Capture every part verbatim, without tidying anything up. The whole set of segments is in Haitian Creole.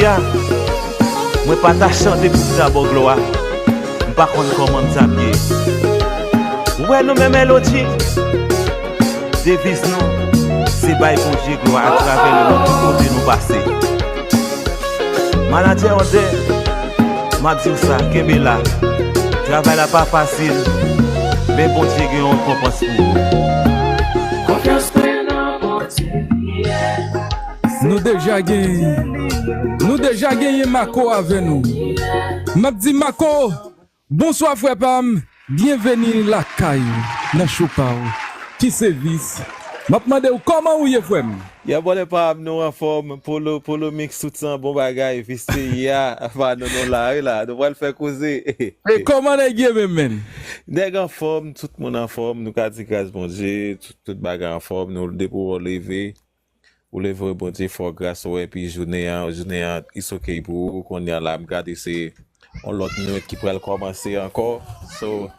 a, mwen pa ta chante pou m ta ba w glwa. M pa konn kòman m t ap ye. Ou wè nou menm L O G, deviz nou, se bay Bondye glwa atravè nou nan tout kote nou pase. Manadjè Andè, m ap di w sa, kenbe la. Travay la pa fasil, men Bondye gen yon rekonpans pou ou. Konfyans mwen nan Bondye. Nou deja gen, nou deja genyen Marco avè nou. M ap di Marco, bonswa frè pa m, byenveni lakay ou, nan show pa w, ki se Vis. M ap mande w kòman ou ye frè m? Ya bòdè pa m, nou anfòm, Polo, Polo Mix tout sa, bon bagay, Vis peyi a, pa nou, nou la, wi la, nou pral fè koze. E kòman nèg ye menm, menm? Nèg anfòm, tout moun anfòm, nou ka di gras Bondye, tout, tout bagay anfòm, nou depi w leve, ou leve, Bondye fè w gras, ou wè, epi jounen an, jounen an, it's ok pou ou, kounye a la, m gade se yon lòt nwèt ki pral kòmanse ankò. So,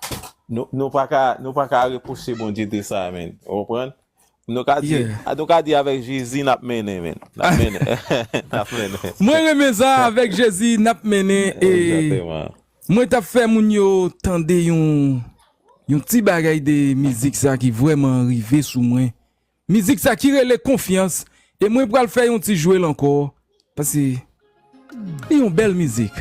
nou, nou pa ka, nou pa ka repwoche Bondye de sa, men. Ou konprann? Nou ka di, Yeah. a, nou ka di avèk Jezi, n ap mennen, men. N ap mennen. N ap mennen. Mwen renmen sa, avèk Jezi, n ap mennen, e Egzakteman. Mwen t ap fè moun yo tande yon, yon ti bagay de mizik sa ki vrèman rive sou mwen. Mizik sa ki rele Konfyans, e mwen pral fè yon ti jwe l ankò, paske li yon bèl mizik.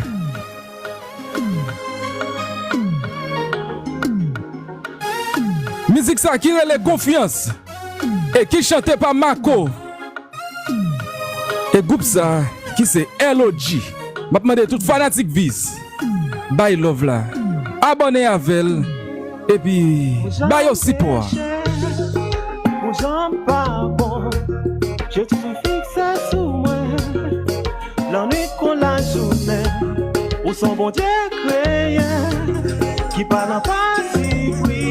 Mizik sa ki rele Konfyans, e ki chante pa Marco. E gwoup sa, ki se L O G. M ap mande tout fanatik Vis, bay love la, abòne avè l, epi ba yo sipò a. Ou janm pa bon, je tou fikse sou mwen. Lannwit kon lajounen, ou son Bondye kreye, ki pa nan pati pri.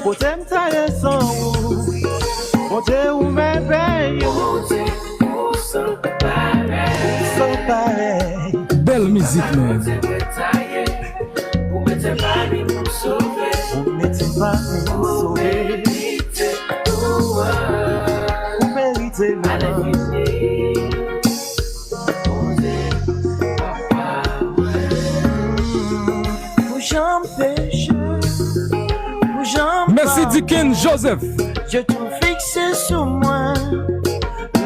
Kote m ta ye san ou? Bondye ou mèvèye. Bondye ou san parèy. San parèy. Bèl mizik, man. Ou mete pa m sove. Ou merite, ou merite, man. Pou jan m peche, pou jan m Mèsi Dickens Joseph. Je tou fikse sou mwen.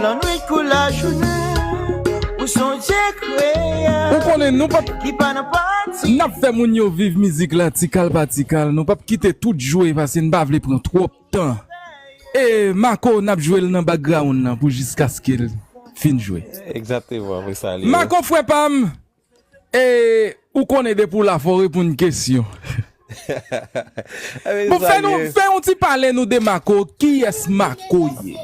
Lannwit kou lajounen, ou sonje kreye. Ou konnen nou p ap, ki pa nan pati. N ap fè moun yo viv mizik la ti kal pa ti kal. Nou p ap kite tout jwe paske n pa vle pran twòp tan. E Marco, n ap jwe l nan background nan pou jiskaske l fin jwe. Egzakteman, mwen salye w. Marco, frè pa m, e ou konnen depi w la, fò w reponn kesyon. Bon, fè nou, fè yon ti pale nou de Marco, kiyès Marco ye?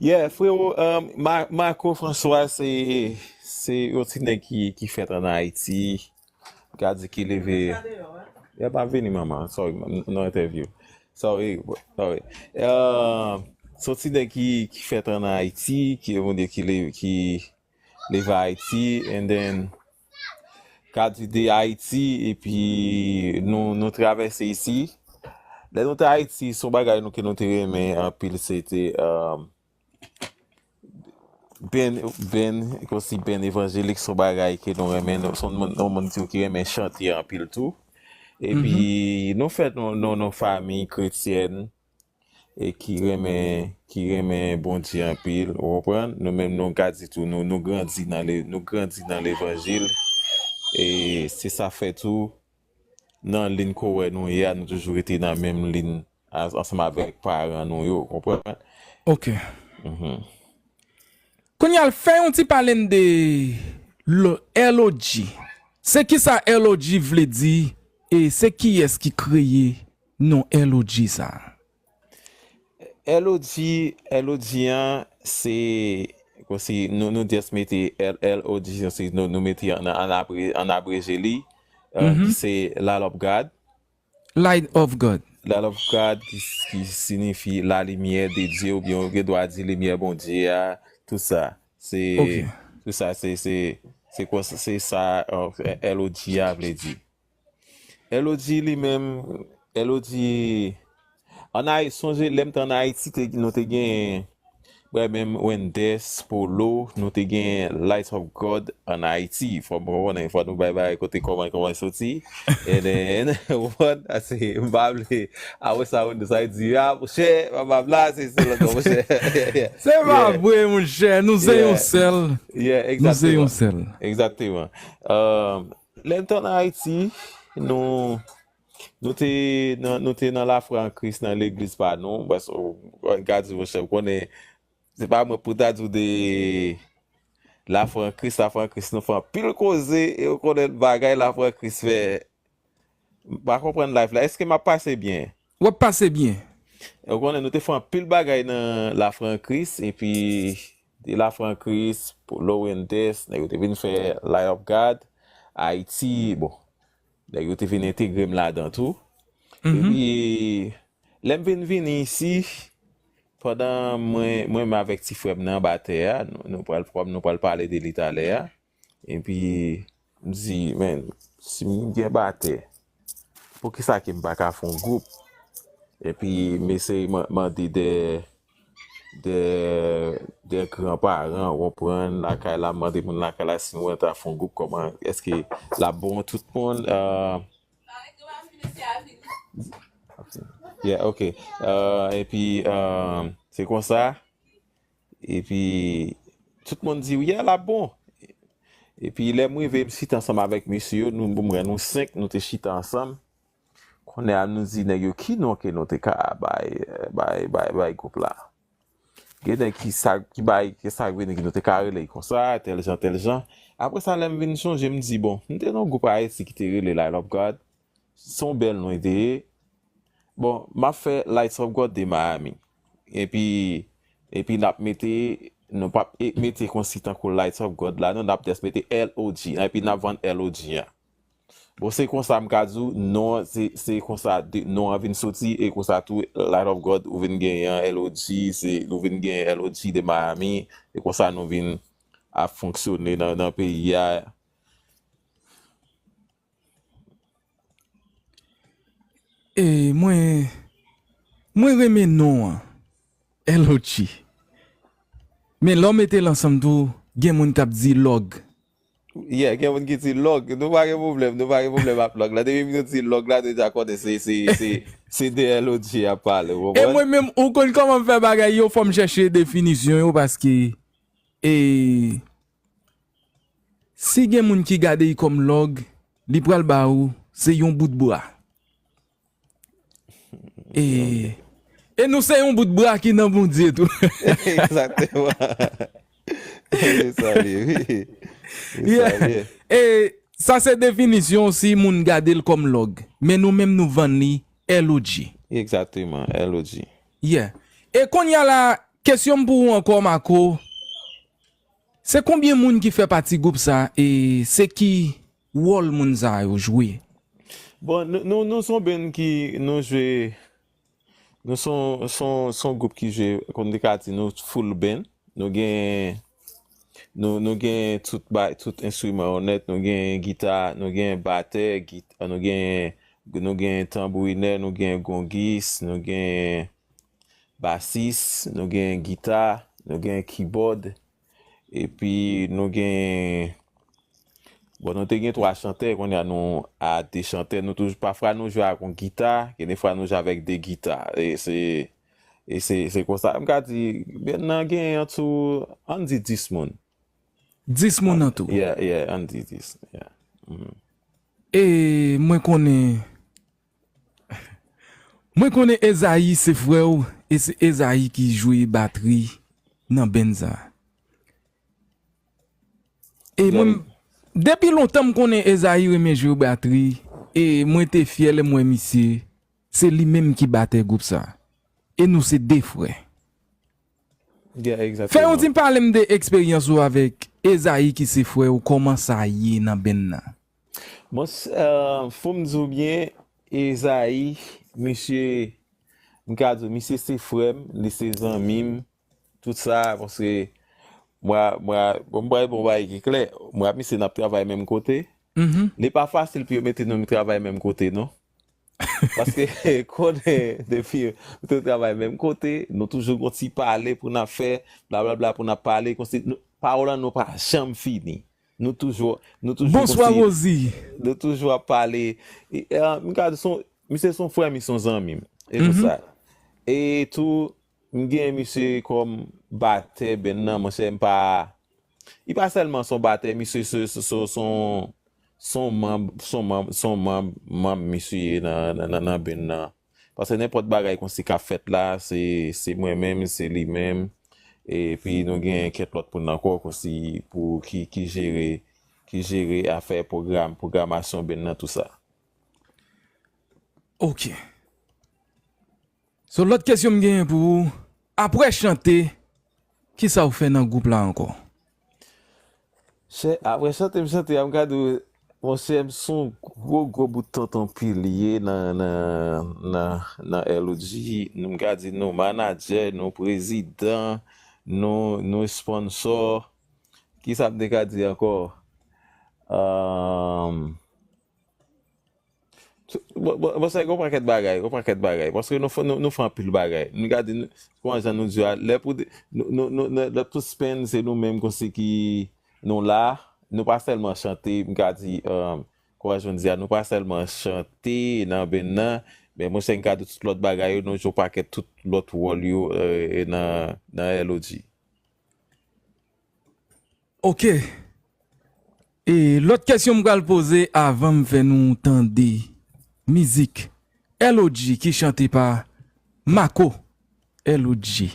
Yeah, frewo, um, Ma-, Marco François se, se yon ti nèg ki, ki fèt ann Ayiti. Ka di ki leve. Ya pa vini, manman. Sorry, m nan entèvyou. Sorry, bro. Sorry. Uh, se yon ti nèg ki, ki fèt ann Ayiti, ki, on dirait ki leve, ki leve Ayiti, and then ka di de Ayiti, epi nou, nou travèse isi. Lè nou te Ayiti, se yon bagay nou ke nou te renmen anpil, se te, um, Ben, Ben, konsi Ben evanjelik, se yon bagay ke nou renmen, nou, se yon moun, yon moun ki renmen chante anpil tou. Epi, nou fèt nan, nan, nan fanmi kretyèn, e ki renmen, ki renmen Bondye anpil, ou konprann? Nou menm, nou ka di tou, nou, nou grandi nan le-, nou grandi nan levanjil. E se sa fè tou, nan liy ke w wè nou ye a, nou toujou rete nan menm liy a, ansanm avèk paran nou yo, ou konprann? Ok. Mhm. Kounye a, fè yon ti pale n de lo-, L O G. Se kisa L O G vle di? E se kiyès ki kreye non L O G sa? L O G, L O G an, se, konsi nou, nou just mete L, L O G, konsi nou, nou mete an, an abre-, an abreje li, euh, ki se Light of God. Light of God. Light of God, ki, ki siyifi la limyè de Dye, oubyen ou gen dwa di limyè Bondye a, tout sa. Se, tout sa, se, se, se kwa, se sa, euh, L O G a vle di. L O G li menm, L O G, ann Ay-, sonje lè m te ann Ayiti, te, nou te gen, frè menm Wendes, Polo, nou te gen Light of God an Ayiti. Fò m konnen, fò nou bay bagay kote kòman, kòman l soti. And then, ou konprann, ase, m pa vle, apre sa, Wendes a di, a, monchè, pa, pa, la, se, se lòt, monchè. Yeah, yeah. Se pa vre, monchè, nou se yon sèl. Yeah, Nou se yon egzakteman. Sèl. Egzakteman. Euh, lè m t ann Ayiti, nou, nou te nan, nou te nan lafwa an Kris nan legliz pa nou. Paske, ou, ou ka di, monchè, ou konnen, se pa mwen pou ta di w de lafwa an Kris, lafwa an Kris, nou fè anpil koze, e ou konnen bagay lafwa an Kris fè. M pa konprann live la. Èske m ap pase byen? W ap pase byen. Ou konnen, nou te fè anpil bagay nan lafwa an Kris, epi de lafwa an Kris, Polo Wendes, nèg yo te vin fè Light of God, Ayiti, bon, nèg yo te vin entegre m ladan tou. Epi, lè m vin vini isi, pandan mwen, mwen menm avèk ti frè m nan, batè a, nou, nou pral, kòm nou pral pale de li talè a, epi m di, men, si m gen batè, poukisa ke m pa ka fè yon gwoup? Epi m eseye man- mande de, de, de gran paran, ou konprann, lakay la, mande moun lakay la si mwen ta fè yon gwoup, kòman, èske l ap bon tout moun? Euh, yeah, ok. Euh, epi, euh, se konsa. Epi, tout moun di, yeah, l ap bon. Epi, lè m rive, m chita ansanm avèk mesye yo, nou, mwen, nou senk, nou te chita ansanm. Kounye a, nou di nèg yo, ki non ke nou te ka bay, bay, bay, bay gwoup la? Gen nèg ki sa, ki bay, ki sa vini, ki nou te ka rele konsa, tèl jan, tèl jan. Apre sa, lè m vin chonje, m di, bon, m te nan yon gwoup Ayiti ki te rele Light of God. Se yon bèl non li te ye. Bon, m ap fè Lights of God de Miami. Epi, epi n ap mete, nou p ap e- mete konsi tankou Lights of God la, non, n ap just mete L O G. Epi n ap vann L O G a. Bon, se konsa m ka di w, non, se, se konsa de- non an vin soti, e konsa tou, Light of God, ou vin genyen an L O G, se, nou vin genyen L O G de Miami, e konsa nou vin ap fonksyone nan, nan peyi a. E mwen, mwen renmen non an, L O G. Men lè w mete l ansanm tou, gen moun k ap di lòg. Yeah, gen moun ki di lòg. Nou pa gen pwoblèm, nou pa gen pwoblèm ak lòg la. Depi nou di lòg la, nou deja konnen se, se, se, se de L O G ap pale, ou E konprann? Mwen menm, ou konn kòman m fè bagay yo, fò m chèche definisyon yo, paske, e, si gen moun ki gade l kòm lòg, li pral ba ou, se yon bout bra. E, e nou se yon bout bra ki nan Bondye tou. Egzakteman. Se sa li ye, wi. Se sa li ye. E sa se definisyon si moun gade l kòm lòg. Men nou menm nou vann li L O G. Egzakteman, L O G. Yeah. E kounye a la, kesyon m pou ou ankò, Marco, se konbyen moun ki fè pati gwoup sa e se ki wòl moun sa yo jwe? Bon, nou, nou, nou se yon band ki, nou jwe, nou se yon, se yon, se yon gwoup ki jwe, kòm te ka di, nou full band. Nou gen, nou, nou gen tout bay, tout enstriman yo nèt. Nou gen gita, nou gen batè, gita, nou gen, nou gen tanbourinè, nou gen gongis, nou gen basis, nou gen gita, nou gen kibòd, epi nou gen, bon, nou te gen twa chantè, kounye a nou a de chantè, nou toujou, pafwa nou jwe ak yon gita, gen de fwa nou jwe avèk de gita. E se, e se, se konsa, m ka di, band nan gen an tou, ann di dis moun. Dis moun an tou. Yeah, yeah, ann di dis, yeah. Mhm. E mwen konnen, mwen konnen Ezayi se frè w, e se Ezayi ki jwe batri nan band sa. E mwen, depi lontan m konnen Ezayi renmen jwe batri, e mwen te fyè lè m wè misye, se li menm ki batè gwoup sa. E nou se de frè. Yeah, egzakteman. Fè yon ti pale m de eksperyans ou avèk Ezayi ki se frè w, kòman sa ye nan band nan? Bon, s- euh, fò m di w byen, Ezayi, misye, m ka di w, misye se frè m, li se zanmi m, tout sa, paske mwen, mwen, bon, m pral bon bagay ki klè, mwen ak misye n ap travay menm kote. Li pa fasil pou yo mete nou travay menm kote, non. Paske konnen depi nou te travay menm kote, nou toujou gon ti pale pou n ap fè, blablabla pou n ap pale, konsi pawòl an nou pa janm fini. Nou toujou, nou toujou Bonswa konsi, Rosie. Nou toujou ap pale. E, e, m ka di son, misye son frè m, son zanmi m. E pou sa. E tou, m gen misye kòm batè benn nan, monchè, m pa, li pa sèlman son batè, misye se, se, se, son, son manm, son manm, son manm, manm misye ye nan, nan, nan, nan benn nan. Paske nenpòt bagay konsi k ap fèt la, se, se mwen menm, se li menm. Epi nou gen kèk lòt moun ankò konsi pou ki, ki jere, ki jere afè pwogram, pwogramasyon benn nan, tou sa. Ok. So, lòt kesyon m genyen pou ou, apre chante, kisa w fè nan gwoup la ankò? Chè, apre chante m chante a, m ka di w, monchè, m se yon gwo, gwo bout tonton pilye nan, nan, nan, nan L O G. Nou, m ka di nou manadjè, nou prezidan, nou, nou sponsò. Kisa m te ka di ankò? Ahh. Bon, bon, bon, sa, gon pakèt bagay, gon pakèt bagay. Paske nou, fè- nou, nou fè anpil bagay. Nou gade, nou, kòman jan nou di a, lè pou, nou, nou, nou, lè, lè pou spend, se nou menm konsi ki nou la. Nou pa sèlman chante, m ka di, um, kòman jan nou di a, nou pa sèlman chante nan benn nan, men monchè, m ka di tout lòt bagay yo, nou jwe yon pakèt tout lòt wòl yo, euh, nan, nan L O G. Ok. E lòt kesyon m pral poze avan m fè nou tande mizik L O G ki chante pa Mako. L O G.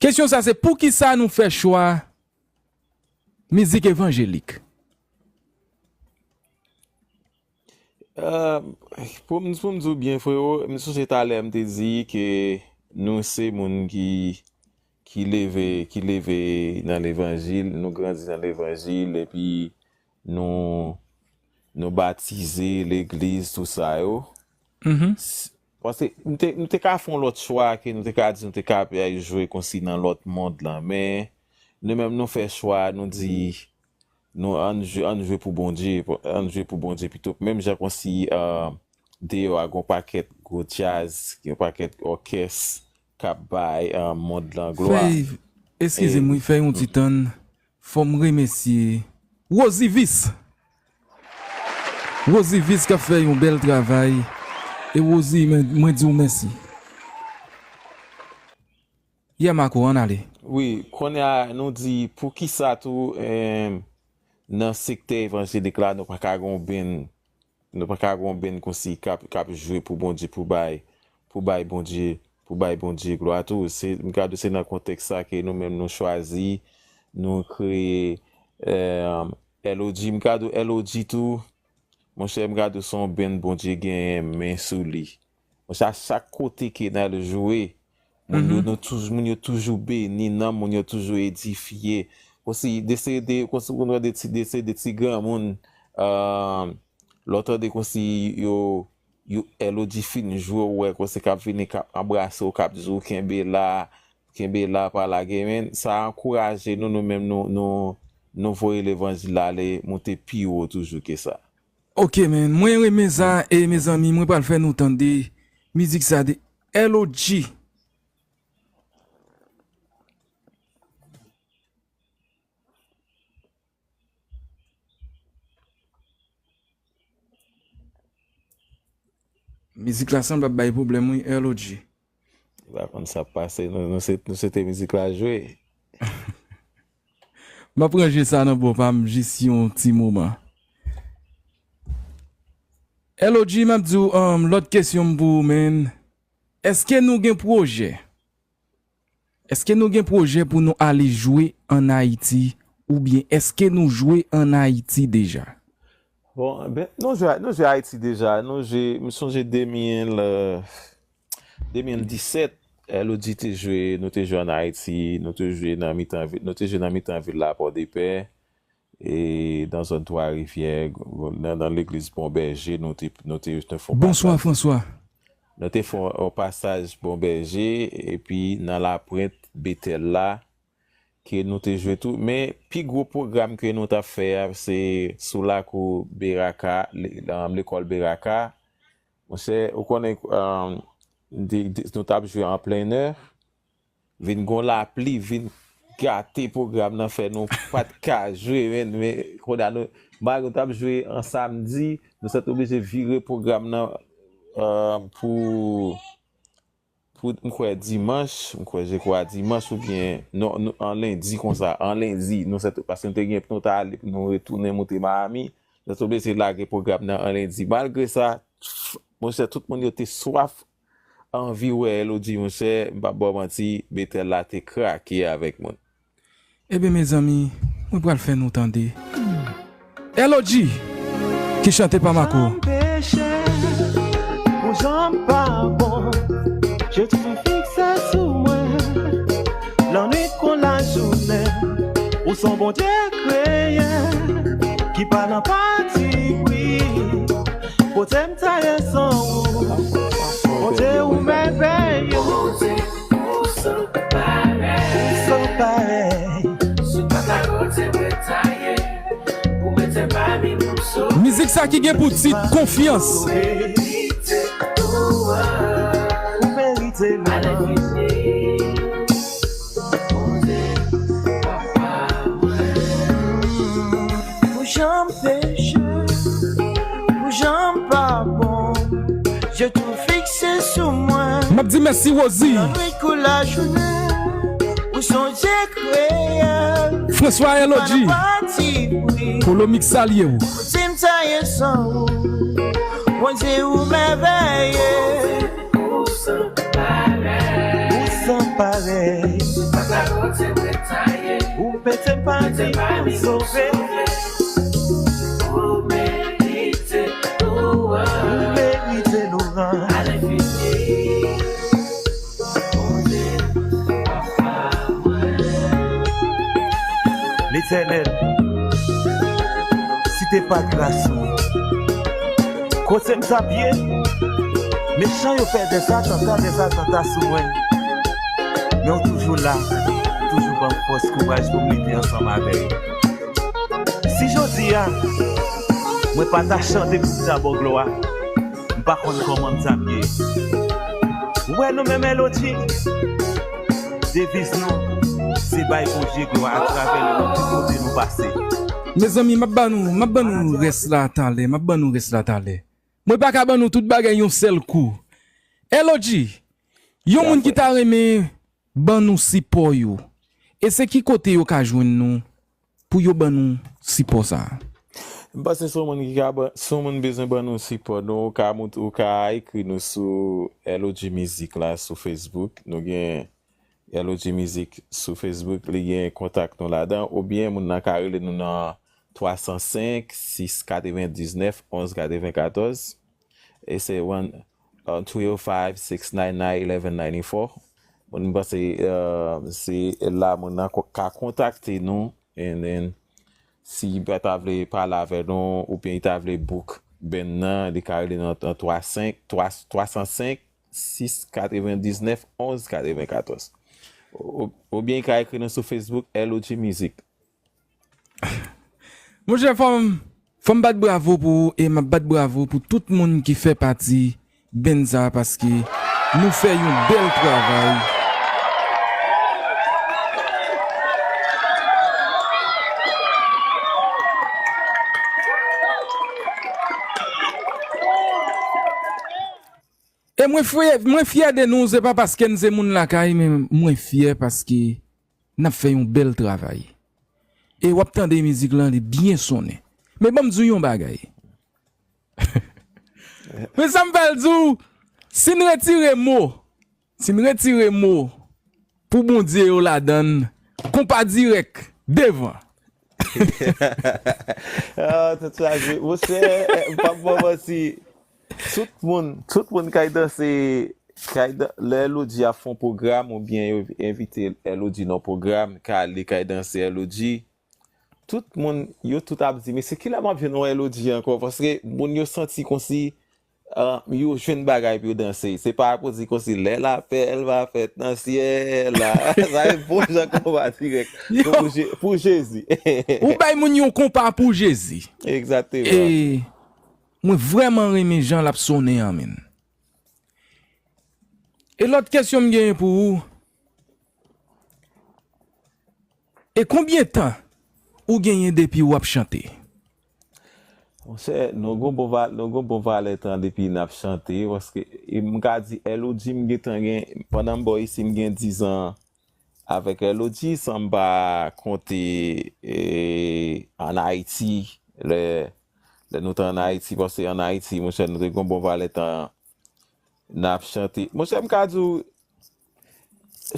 Kesyon sa se poukisa nou fè chwa mizik evanjelik? Euh, pou m, pou m di w byen, frero, m sonje talè m te di ke nou se moun ki, ki leve, ki leve nan levanjil, nou grandi nan levanjil, epi nou, nou batize, legliz, tou sa yo. S- Paske nou te, nou te ka fè yon lòt chwa ke nou te ka di nou te ka jwe konsi nan lòt mond lan, men nou menm nou fè chwa, nou di, nou, ann jwe, ann jwe pou Bondye, ann jwe pou Bondye pito. Menm jan konsi, euh, deyò a gon pakèt gwo djaz, yon pakèt òkès k ap bay, euh, mond lan glwa. Fèy, eskize m, wi, fè yon ti tann. Fò m remèsye Rosie Vis. Rosie Vis k ap fè yon bèl travay. E Rosie, mwen, mwen di w mèsi. Yè Mako, ann ale. Wi, kounye a, nou di poukisa tou, eh, nan sektè evanjelik la, nou pa ka gon benn, nou pa ka gon benn konsi k ap, k ap jwe pou Bondye, pou bay, pou bay Bondye, pou bay Bondye glwa tou. Se, m ka di w se nan kontèks sa ke nou menm nou chwazi, nou kreye, eh, L O G. M ka di w L O G tou, monchè, m ka di w se yon benn Bondye genyen men sou li. Monchè, a chak kote ke n al jwe, moun yo, nou toujou, moun yo toujou beni, nanm moun yo toujou edifye. Konsi de se de, konsi ou tande ti, de se de ti granmoun, euh, lè w tande konsi yo, yo L O G fin jwe, ou wè konsi k ap vini, k ap anbrase w, k ap di w kenbe la, kenbe la, pa lage, men sa ankouraje nou, nou menm nou, nou, nou voye levanjil la ale, moute pi wo toujou ke sa. Ok, man. Mwen renmen sa, e mezanmi, mwen pral fè nou tande mizik sa de L O G. Mizik la sanble ap bay pwoblèm, wi, L O G. Ou pa konn sa k pase, nou, nou se, nou se te mizik la jwe. M ap ranje sa nan bò pa m jis yon ti moman. L O G, m ap di w, um, lòt kesyon m pou ou, man. Èske nou gen pwojè? Èske nou gen pwojè pou nou ale jwe ann Ayiti? Oubyen èske nou jwe ann Ayiti deja? Bon, ben, nou jwe, nou jwe Ayiti deja. Nou jwe, m sonje de mil, euh, de mil disèt, L O G te jwe, nou te jwe ann Ayiti, nou te jwe nan mitan vi-, nou te jwe nan mitan vil la, Pòdepè, e nan zòn Twa Rivyè, nan, nan legliz Bon Bèje, nou te, nou te, te fè yon Bonswa, pasaj. François. Nou te fè yon, yon pasaj Bon Bèje, epi nan Lapwent, Betèl la, ke nou te jwe tou. Men, pi gwo pwogram ke nou t ap fè a, se sou lakou Beraka, le-, um, lekòl Beraka. Monchè, ou konnen, um, de, de, nou t ap jwe an plen nè, vin gon lapli, vin gate pwogram nan, fè nou pa t ka jwe, men, men kounye a nou, malgre nou t ap jwe an samdi, nou sot oblije vire pwogram nan, uh, pou, pou, m kwè dimanch, m kwè je kwa dimanch oubyen, non, nou, an lendi konsa, an lendi, nou sot, paske nou te gen, nou t ale, nou retounen moute Miami, nou sot oblije lage pwogram nan an lendi. Malgre sa, monchè, tout moun yo te swaf anvi wè Elodie, monchè, m p ap ba w manti, Betèl la te krake avèk moun. Ebyen, mezanmi, mwen pral fè nou tande Elodie, ki chante pa Marco. Jan m peche, pou jan m pa bon, je tou fikse sou mwen. Lannwit kon lajounen, ou s on Bondye kreye, ki pa nan patipri. Kote m ta ye san ou? Bondye, ou mèvèye. Bondye, ou san parèy. Ou san parèy. Si w pa ta kote mwen ta ye, ou mete m pami moun sove. Mizik sa ki gen pou tit Konfyans. Ou merite louanj. Pou jan m peche, pou jan m pa bon, je tou fikse sou mwen. M ap di mèsi, Rosie. Lannwit kou lajounen, ou s on Dye kreye. François Elodie. Pa nan patipri. Polo Mix salye w. Kote m ta ye san ou? Bondye, ou mèvèye. Ou san parèy. Ou san parèy. Ou mete m pami moun sove. Ou merite louanj. Ou merite louanj. Letènèl, si te pa t gras ou, kote m t ap ye? Mechan yo fè dèzatanta, dèzatanta sou mwen. Men ou toujou la, toujou ban m fòs, kouraj pou m lite ansanm avè yo. Si jodi a, mwen pa ta chante pou m ta ba w glwa, m pa konn kòman m t ap ye. Ou wè nou menm Elodie, deviz nou, se bay Bondye glwa atravè nou nan tout kote nou pase. Mezanmi, m ap ba nou, m ap ban nou rès la talè, m ap ban nou rès la talè. Mwen pa ka ban nou tout bagay yon sèl kou. Elodie, yon moun ki ta renmen ban nou sipò yo, e se ki kote yo ka jwenn nou pou yo ban nou sipò sa a? M panse si yon moun ki ka ban, si yon moun bezwen ban nou sipò, nou, ou ka mont, ou ka ekri nou sou Elodie Music la, sou Facebook. Nou gen Elodie Music sou Facebook, li gen kontak nou ladan, oubyen moun nan ka rele nou nan twa san senk, sis katrevendiznèf, onz katrevenkatòz. E se one, uh, three oh five, six nine nine, eleven ninety-four. Mwen panse, uh, se la moun nan ko-, ka kontakte nou, and then, si li ta vle pale avè nou, oubyen li ta vle book band nan, li ka rele nan, nan twa senk, twa, twa san senk, sis katrevendiznèf, onz katrevenkatòz. Ou, oubyen li ka ekri nou sou Facebook, Elodie Music. Monchè, fò m, fò m bat bravo pou ou, e m ap bat bravo pou tout moun ki fè pati band sa a, paske nou fè yon bèl travay. E mwen fyè, mwen fyè de nou, se pa paske n se moun lakay, men mwen fyè paske n ap fè yon bèl travay. E w ap tande mizik lan, li byen sonnen. Men ban m di w yon bagay. Men sa m pral di w, si n retire mo, si n retire mo pou Bondye yo ladan l, konpa dirèk, devan. Ah, tèt chaje. Monchè, eh, m p ap ba w manti. Tout moun, tout moun k al danse, k al dan-, lè Elodie ap fè yon pwogram oubyen yo envite Elodie nan pwogram, k ale, k al danse Elodie, tout moun, yo tout ap di, "Mesye, kilè m ap jwenn yon Elodie ankò?" Paske moun yo santi konsi, ah, yo jwenn bagay pou yo danse. Se pa akoz di konsi lè lapèl va fèt nan syèl la. Sa e bon jan konpa dirèk. Yo. Pou Je-, pou Jezi. Ou bay moun yon konpa pou Jezi. Egzakteman. E Mwen vrèman renmen jan l ap sonnen an, menn. E lòt kesyon m genyen pou ou, e konbyen tan ou genyen depi w ap chante? Monchè, nou gon bon va, nou gon bon valè tan depi n ap chante, paske e, m ka di L O G m gentan gen, pandan m bò isi m gen dizan avèk L O G, san m pa konte e, ann Ayiti, lè, lè nou t ann Ayiti, paske ann Ayiti, monchè, nou te gon bon valè tan n ap chante. Monchè, m ka di w,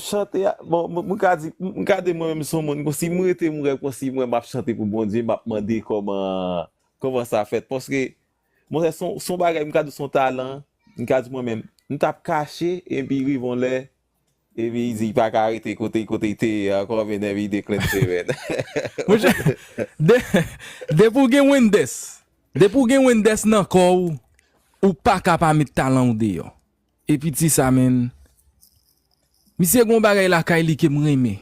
chante a, bon, m m ka di, m gade mwen menm se yon moun, konsi m rete m wè, konsi mwen m ap chante pou Bondye, m ap mande kòman, kòman sa fèt. Paske, monchè, se yon, se yon bagay, m ka di w se yon talan, m ka di mwen menm, m t ap kache, epi rive yon lè, epi li di li pa ka rete kote, kote li te ye ankò, men epi li deklenche, men. Monchè, de, depi w gen Wendès, depi w gen Wendès nan kò w, ou pa ka pa met talan w deyò. Epi ti sa, menn, misye gon bagay lakay li ke m renmen.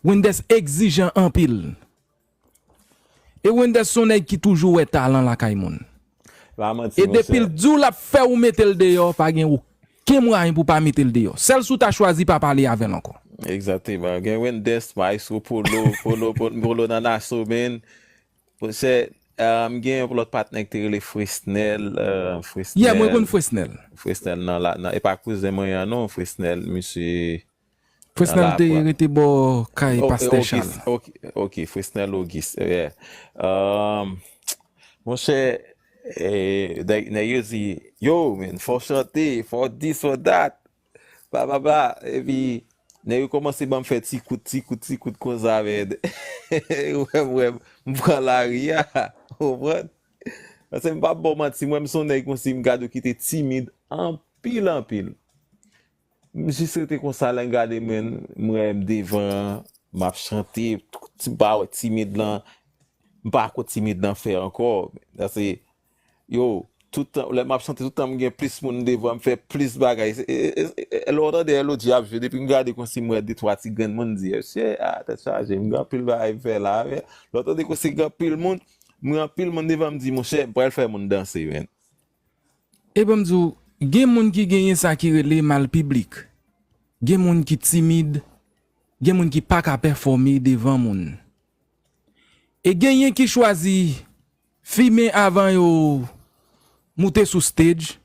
Wendès egzijan anpil. E Wendès se yon nèg ki toujou wè talan lakay moun. Pa manti, E depi l monchè. Di w l ap fè ou mete l deyò, pa gen okenn mwayen pou pa mete l deyò. Sèl si w ta chwazi pa pale avè l ankò. Egzakteman. Gen Wendès, Maestro Polo, Polo, Polo, Polo nan Naso, men. Monchè, um, gen yon lòt patnè ki te rele Fresnel, uh, Yeah, mwen konn Fresnel. Fresnel. Fresnel nan la, nan, e pa kouzen mwen an non, Fresnel, misye nan Fresnel te Lakwa. Rete bò kay O- Pastè Auguste, Charles. ok, ok, Fresnel Auguste, yeah. Um, monchè, eh, nèg nèg yo di, yo, men, fò chante, fò this, fò that, bla, bla, bla. Epi, nèg yo kòmanse ban m fè ti kout, ti kout, ti kout konsa, men. Ou wè, m wè, m pran lari a, ou konprann? Paske m p ap ba w manti, mwen, m se yon nèg konsi, m gade w ki te timid anpil, anpil. M jis rete konsa, lè m gade mwen, m wè m devan, m ap chante, ti m pa wè timid lan, m pa ko timid lan fè ankò. Sa se, yo, tout tan, lè m ap chante, tout tan m gen plis moun devan, m fè plis bagay. Se- e- e- e- Lè w tande L O G ap jwe, depi m gade konsi m wè de twa ti grenn moun, m di, mesye, ah, tèt chaje, m gen anpil bagay m fè la. Men, lè w tande konsi gen anpil moun, m gen anpil moun devan, m di, monchè, m pral fè moun danse, men. E ban m di w, gen moun ki genyen sa ki rele mal piblik. Gen moun ki timid, gen moun ki pa ka pèfòme devan moun. E genyen ki chwazi fimen avan yo moute sou stage,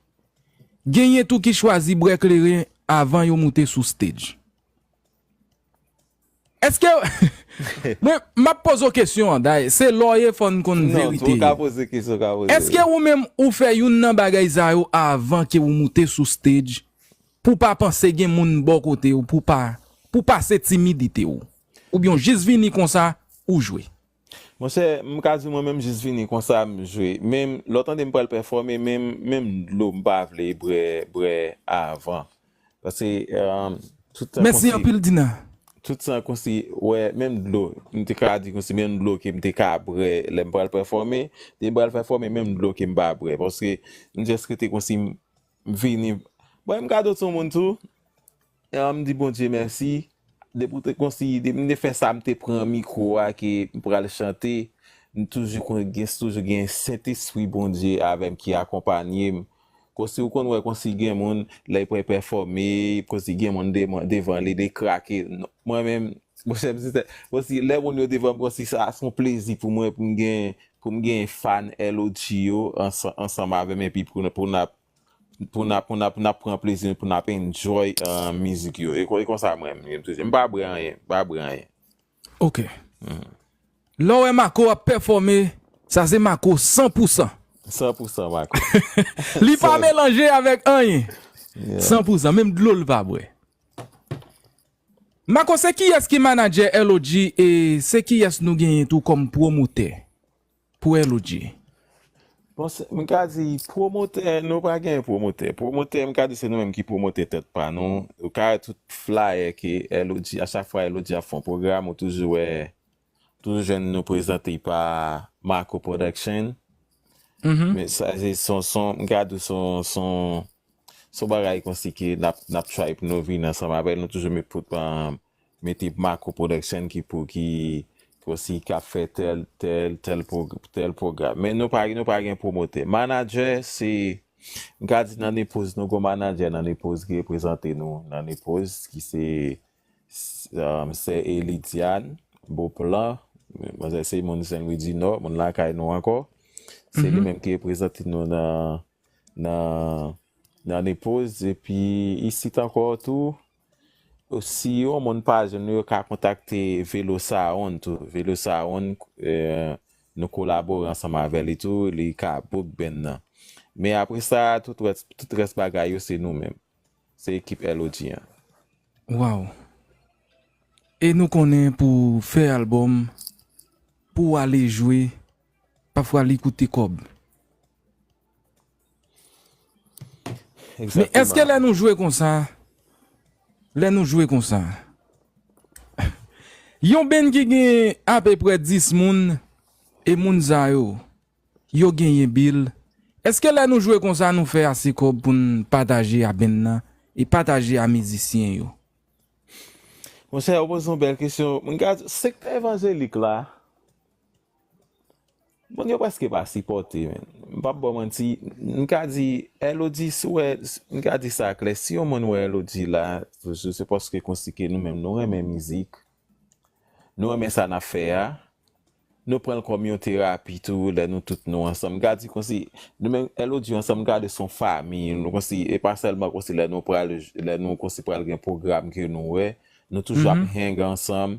genyen tou ki chwazi bwè kleren avan yo moute sou stage. Èske, mwen, m ap poze w kesyon an, dayè, se lawyer, fò n konn Non, verite ou ka yo. Poze kesyon, ou ka poze. Èske ou menm ou fè youn nan bagay sa yo avan ke ou moute sou stage pou pa panse gen moun bò kote ou, pou pa, pou pase timidite ou? Oubyen ou jis vini konsa, ou jwe? Monchè, m ka di mwen menm jis vini konsa, m jwe. Menm, lè w tande m pral pèfòme, menm, menm dlo m pa vle bwè, bwè avan. Paske, um, tout tan Mèsi konsi, anpil, Dina. Tout tan konsi, wè, menm dlo, m te ka di konsi, menm dlo ke m te ka bwè, lè m pral pèfòme, lè m pral pèfòme, menm dlo ke m pa bwè. Paske, m jis rete konsi, m vini. Bon, m gade w se yon moun tou, e, m di Bondye mèsi, depi w te konsi, depi m te fè sa, m te pran mikwo a, ke m pral chante, m toujou kon, gen, toujou gen Sentespri Bondye avè m ki akonpanye m. Konsi ou konn wè konsi gen moun, lè y pral pèfòme, konsi gen moun devan, devan li, li krake. Non, mwen menm, monchè, m se, konsi lè moun yo devan m, konsi sa, se yon plezi pou mwen, pou m gen, pou m gen fan L O G yo ansan-, ansanm avè m, epi pou, pou n ap, pou n ap, pou n ap, pou n ap pran plezi, pou n ap enjoy, uh, mizik yo. E kon-, e konsa mwen, m, m pa bwè anyen, m pa bwè anyen. Ok. Lè w wè Marco ap pèfòme, sa se Marco san pou san. San pou san Marco. Li pa melanje avèk anyen. San pou san, menm dlo l pa bwè. Marco, se kiyès ki manadjè L O G e se kiyès nou genyen tou kòm pwomotè pou L O G? Bon, se, m ka di, pwomotè, nou pa gen pwomotè. Pwomotè, m ka di, se nou menm ki pwomotè tèt pa nou. Ou ka wè tout flyer ke L O G, a chak fwa L O G ap fè yon pwogram, ou toujou wè, toujou jwenn nou prezante pa Marco Production. Men sa, se son, son, m ka di, son, son, son bagay konsi ke n ap, n ap try pou nou vin ansanm avè l. Nou toujou met, pou, um, mete Marco Production ki pou, ki, Osi k ap fè tèl, tèl, tèl, pwog- tèl pwogram. Men nou pa, nou pa gen pwomotè. Manadjè, se, m ka di nan Nepoz, nou gon manadjè nan Nepoz ki reprezante nou nan Nepoz, ki se s- um, sè Elidiane Beauplan, manzè se moun Senlwi di Nò, moun lakay nou ankò. Se li menm ki reprezante nou nan, nan, nan Nepoz. Epi isit ankò tou, si yon moun pa jwenn nou, yo ka kontakte Velo Sound tou. Velo Sound, eh, nou kolabore ansanm avè li tou, li ka book band nan. Men apre sa, tout rès, tout rès bagay yo, se nou menm. Se ekip L O G an. Waw. E nou konnen pou fè albòm, pou w ale jwe, pafwa li koute kòb. Men èske lè nou jwe konsa, lè nou jwe konsa, yon band ki gen apeprè dis moun, e moun sa yo, yo genyen bil, èske lè nou jwe konsa nou fè ase kòb pou n pataje a band nan e pataje a mizisyen yo? Monchè, ou poze yon bèl kesyon. Mwen gad sektè evanjelik la, moun yo prèske pa sipòte, men. M p ap ba w manti. M ka di, L O G, si w wè, m ka di sa klè, si yon moun wè L O G la, toujou, se paske konsi ke nou menm, nou renmen mizik. Nou renmen sa n ap fè a. Nou pran l kòm yon terapi tou, lè nou tout nou ansanm. M ka di konsi, nou menm, L O G ansanm, m ka di se yon fanmi. Nou konsi, e pa sèlman konsi lè nou pral, lè nou konsi pral gen pwogram ke nou wè, nou toujou ap hang ansanm.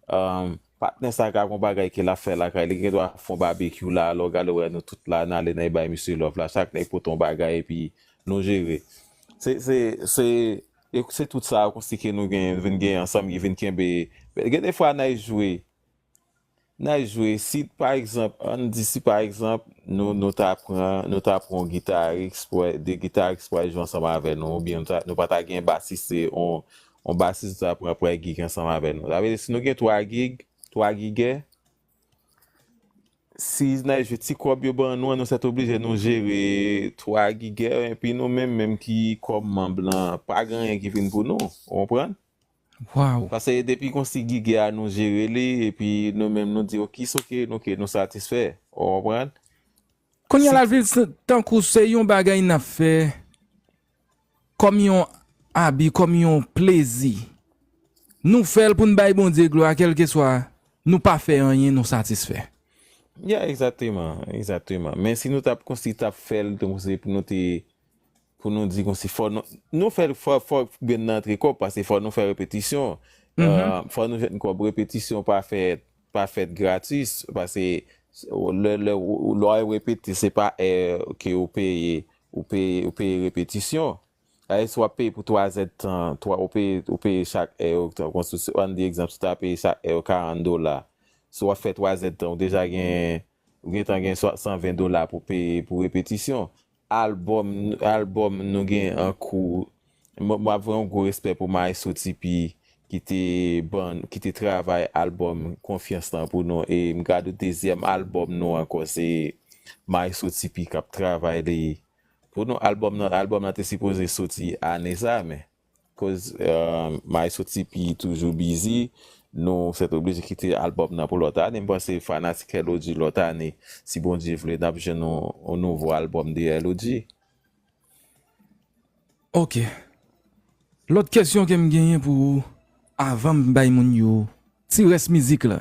Um, patnè sa ka gon bagay ke l ap fè lakay li, gen dwa fè yon babekyou la, lè w gade w wè nou tout la, n ale nan bay misye love la, chak nèg pote yon bagay epi nou jere. Se, se, se, e se tout sa konsi ke nou gen, vin gen ansanm, ki vin kenbe. Gen de fwa n al jwe, n al jwe, si pa egzanp, ann di si pa egzanp, nou, nou ta pran, nou ta pran yon gitaris, pou, de gitaris pou al jwe ansanm avè nou, oubyen nou, ta, nou pa ta gen basis, se yon, yon basis nou ta pran pou al gig ansanm avè nou. Sa vle di, si nou gen twa gig, twa gigè, si n al jwe ti kòb yo ban nou an, nou sèt oblije nou jere twa gigè, epi nou menm, menm ki kòm manm lan, pa gen anyen ki vin pou nou, ou konprann? Waw. Paske depi konsi gigè a nou jere li, epi nou menm nou di, ok, s ok, nou, ok, nou satisfè, ou konprann? Kounye a la, tankou se yon bagay n ap fè kòm yon abi, kòm yon plezi. Nou fè l pou n bay Bondye glwa, kèlkeswa nou pa fè anyen, nou satisfè. Ya, egzakteman, egzakteman. Men si nou t ap konsi t ap fè l, donk se pou nou te, pou nou di konsi fò nou, nou fè l, fò, fò band nan antre kòb, paske fò nou fè repetisyon. Euh, fò nou jwenn kòb, repetisyon pa fèt, pa fèt gratis, paske lè, lè, lè w al repete, se pa è ke ou peye, ou peye, ou peye repetisyon. Alè, si w ap peye pou twa zèd tan, twa, ou peye, ou peye chak è, ou, konsi, ann di egzanp, si w ta peye chak è karant dola, si w ap fè twa zèd tan, ou deja gen, ou gentan gen swa, san ven dola pou peye pou repetisyon. Albòm, albòm nou gen an kou. Mwen, mwen ap voye yon gwo respè pou Maestro Tipi ki te ban, ki te travay albòm Konfyans lan pou nou. E m gade dezyèm albòm nou ankò, se Maestro Tipi k ap travay li. Pou nou, albòm nan, albòm nan te sipoze soti ane sa, men koz, euh, Maestro Tipi toujou bizi, nou sèt oblije kite albòm nan pou lòt ane. M panse fanatik L O G lòt ane, si Bondye vle, n ap jwenn yon, yon nouvo albòm de L O G. Ok. Lòt kesyon ke m genyen pou ou, avan m bay moun yo ti rès mizik la.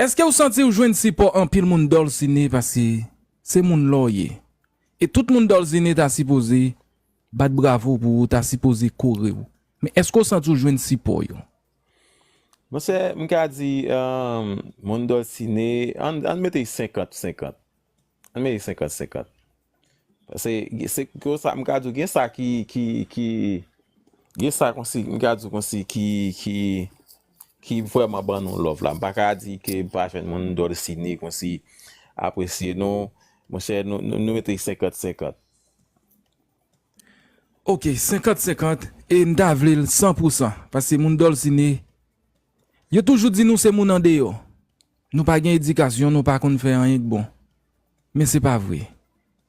Èske w santi w jwenn sipò anpil moun Dolcine, paske se moun lè w ye? E tout moun Dolcine ta sipoze bat bravo pou ou, ta sipoze kore w. Men èske w santi w jwenn sipò yo? Monchè, m ka di, euh, moun Dolcine, ann, ann mete senkant senkant. Ann mete senkant senkant. Paske se konsa, m ka di w, gen sa ki, ki, ki, gen sa konsi, m ka di w konsi ki, ki, ki vrèman ban nou love la. M pa ka di ke m pa jwenn moun Dolcine konsi apresye nou. Monchè, nou, nou, nou mete senkant senkant. Ok, senkant senkant, e m ta vle l san pou san, paske moun Dolcine, yo toujou di nou se moun andeyò. Nou pa gen edikasyon, nou pa konn fè anyen k bon. Men se pa vre.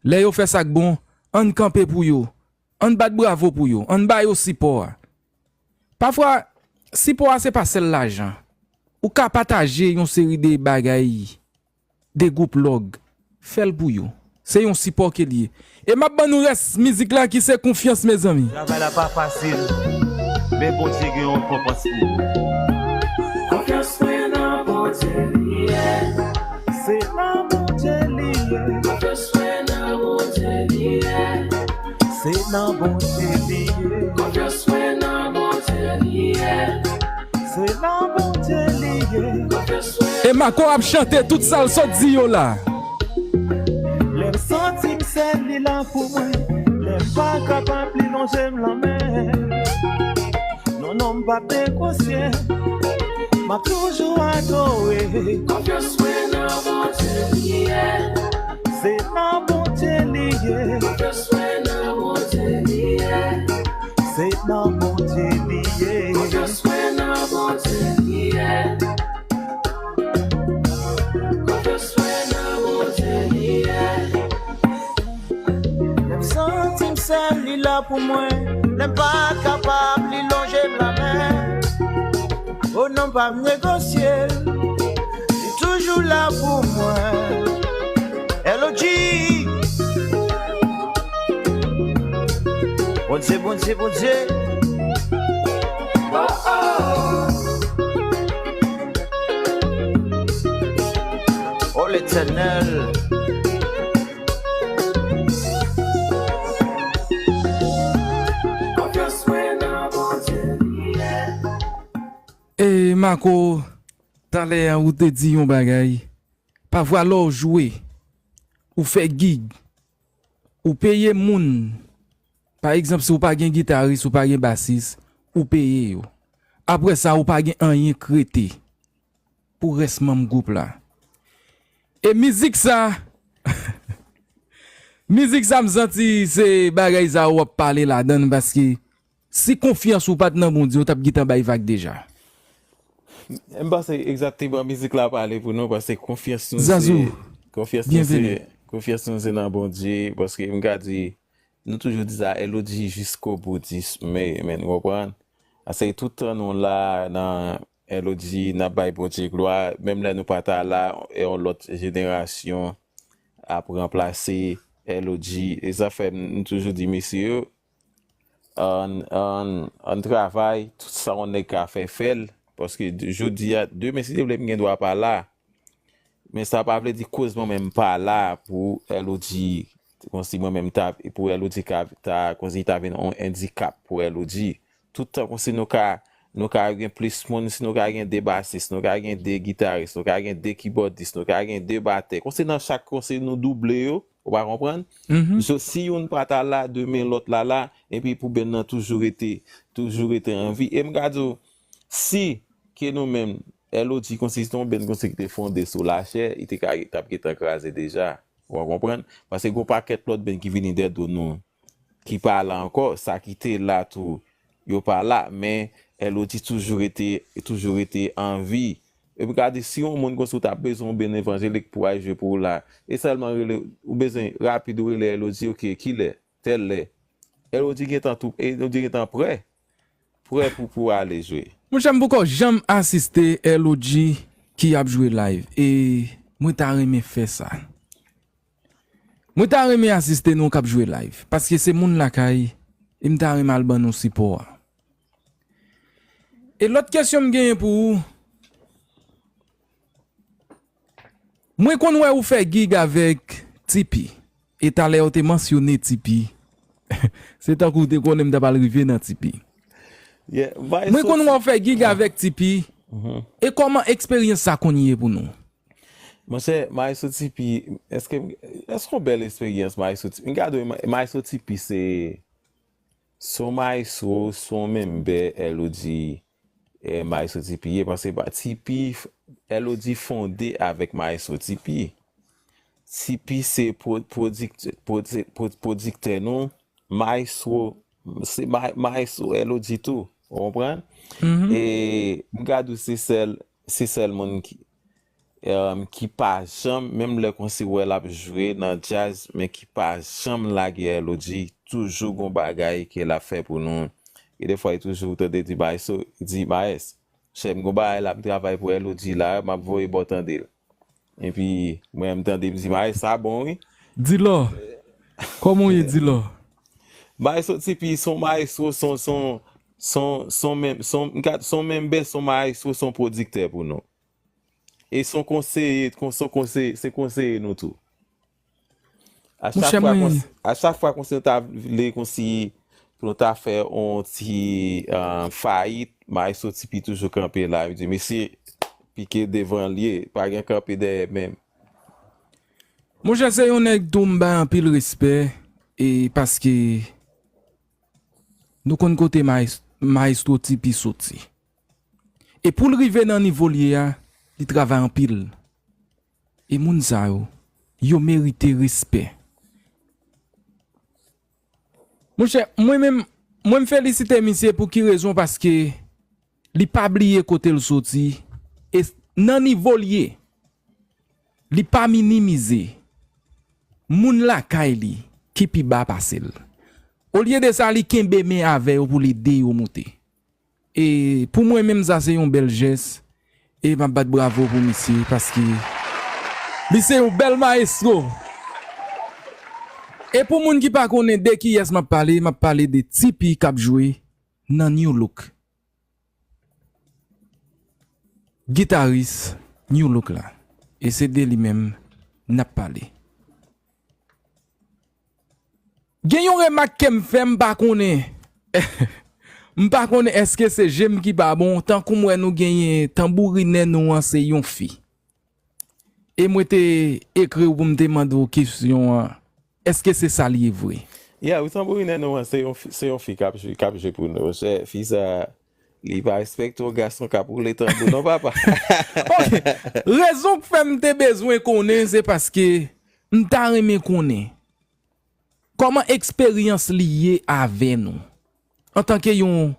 Lè yo fè sa k bon, ann kanpe pou yo, ann bat bravo pou yo, ann ba yo sipò a. Pafwa, sipò a se pa sèl lajan. ou ka pataje yon seri de bagay, de gwoup lòg, fè l pou yo. Se yon sipò ke l ye. E m ap ban nou rès mizik la ki se Konfyans, mezanmi. Travay la pa fasil, men Bondye gen yon rekonpans pou ou. Konfyans mwen nan Bondye li ye. Se nan Bondye li ye. Konfyans mwen nan Bondye li ye. Se nan Bondye li ye. Konfyans mwen nan Bondye li ye. Se nan Bondye li ye. Konfyans mwen. E Mako ap chante tout sa l sot di yo la. Lè m santi m sèl, li la pou mwen. Lè m pa kapab, li lonje m lanmen. Non, non, m p ap negosye. M ap toujou adore. Konfyans mwen nan Bondye li ye. Se nan Bondye li ye. Konfyans mwen nan Bondye li ye. Se nan Bondye li ye. Konfyans mwen nan Bondye li ye. Konfyans mwen nan Bondye li ye. Lè m santi m sèl, li la pou mwen. Lè m pa kapab, li lonje m lamen. O non, m p ap negosye, li toujou la pou mwen. L O G. Bondye, Bondye, Bondye. Oh, oh. Oh, Letènèl. Konfyans mwen nan Bondye li ye. E Mako, talè a ou te di yon bagay. Pafwa lè w jwe, ou fè gig, ou peye moun. Pa egzanp, si w pa gen gitaris, ou pa gen basis, ou peye yo. Apre sa, ou pa gen anyen k rete pou rès manm gwoup la. E mizik sa, mizik sa m santi se bagay sa w ap pale ladan l paske si konfyans ou pa t nan Bondye, ou t ap gentan bay vag deja. M panse egzakteman mizik la pale pou nou, paske konfyans nou se, Zazou, konfyans nou se, byenveni. Konfyans nou se nan Bondye, paske m ka di, nou toujou di sa, L O G jiskoboutis, men, men, ou konprann? Paske tout tan nou la nan L O G, n ap bay Bondye glwa, menm lè nou pa ta la, e yon lòt jenerasyon ap ranplase L O G. E sa fè m, m toujou di mesye yo, ann, ann, ann travay, tout sa yon nèg ka fè, fè l. Paske de-, jodi a, demen, si Dye vle, m gen dwa pa la. Men sa pa vle di koz mwen menm pa la pou L O G, konsi mwen menm ta, pou L O G ka, ta, konsi ta vin yon endikap pou L O G. Tout tan konsi nou ka, nou ka gen plis moun, si nou ka gen de basis, nou ka gen de gitaris, nou ka gen de kibòdis, nou ka gen de batè. Konsi nan chak, konsi nou double yo, ou pa konprann? Mhm. So, si youn pa ta la, demen lòt la la, epi pou band nan toujou rete, toujou rete an vi. E m ka di w, si ke nou menm, L O G konsi se yon band konsi ki te fonde sou lachè, li te ka, t ap gentan kraze deja. Ou a konprann? Paske gon pakèt lòt band ki vini dèyè do nou, ki pa la ankò, sa ki te la tou, yo pa la, men L O G toujou rete, toujou rete an vi. Epi gade, si yon moun konsi w ta bezwen yon band evanjelik pou al jwe pou ou la, e sèlman rele, ou bezwen rapid, ou rele L O G, ok, kilè? Tèl lè. L O G gentan tou, L O G gentan prè. Prè pou, pou ale jwe. Monchè, m poko janm asiste L O G ki ap jwe live. E mwen ta renmen fè sa. Mwen ta renmen asiste nou k ap jwe live. Paske se moun lakay, e m ta renmen al ban nou sipò a. E lòt kesyon m genyen pou ou, mwen konn wè ou fè gig avèk Tipi. E talè ou te mansyone Tipi. Se tankou w te konnen m t ap al rive nan Tipi. Yeah, Maestro Mwen konn wè w fè gig avèk Tipi. Mhm. E kòman eksperyans sa konn ye pou nou? Monchè, Maestro Tipi, èske, èske yon bèl eksperyans, Maestro Tipi? M gade, Ma-, Maestro Tipi se, se yon maestro, se yon menbè, L O G, eh, Maestro Tipi ye, paske pa, Tipi, L O G fonde avèk Maestro Tipi. Tipi se pwo-, pwodiktè, pwodi-, pwo-, pwodiktè nou, Maestro, se ma-, Maestro L O G tou, ou konprann? Mhm. E m gade w se sèl, se sèl moun ki, em, ki pa janm, menm lè konsi w wè l ap jwe nan djaz, men ki pa janm lage L O G, toujou gon bagay ke l ap fè pou nou. E defwa, li toujou tande di Maestro, di Maes, Chè, m gon bagay la, m travay pou Elodie la, m ap voye ba w tande l. Epi, mwen, m tande, m di, "Maestro, sa bon, wi." Dilò, kòman w ye, Dilò? Maestro T P, son maestro, son, son, son, son menm, son, m ka, son menm bè, son maestro, son pwodiktè pou nou. E son konseye, kon-, son konseye, se konseye nou tou. A chak fwa, a chak fwa konsi nou ta vle konsi pou nou ta fè yon ti uh, fayit, Maestro T P toujou kanpe la, li di, "Mesye, pike devan l ye, pa gen kanpe dèyè menm." Monchè, se yon nèg tou m bay anpil respè, e paske nou konn kote Maestro T P soti. E pou l rive nan nivo l ye a, li travay anpil. E moun sa yo, yo merite respè. Monchè, mwen menm, mwen m felisite misye pou ki rezon? Paske li pa bliye kote l soti, e nan nivo l ye, li pa minimize moun lakay li ki pi ba pase l. Olye de sa, li kenbe men avè yo pou l ede yo moute. E pou mwen menm, sa se yon bèl jès. E m ap bat bravo pou misye, paske li se yon bèl maestro. E pou moun ki pa konnen de kiyès m ap pale, m ap pale de T P k ap jwe nan New Look. Gitaris New Look la. E se de li menm n ap pale. Gen yon remak ke m fè, m pa konnen. M pa konnen èske se je m ki pa bon, tankou m wè nou genyen tanbourinè nou an se yon fi. E mwen te ekri w pou m te mande w kesyon an, èske se sa l ye vre? Yeah, wi, tanbourinè nou an se yon fi, se yon fi k ap jwe, k ap jwe pou nou. Se fi sa, li pa respekte yon gason k ap woule tanbou non, papa. Ok. Rezon k fè m te bezwen konnen se paske m ta renmen konnen kòman eksperyans li ye avè nou antanke yon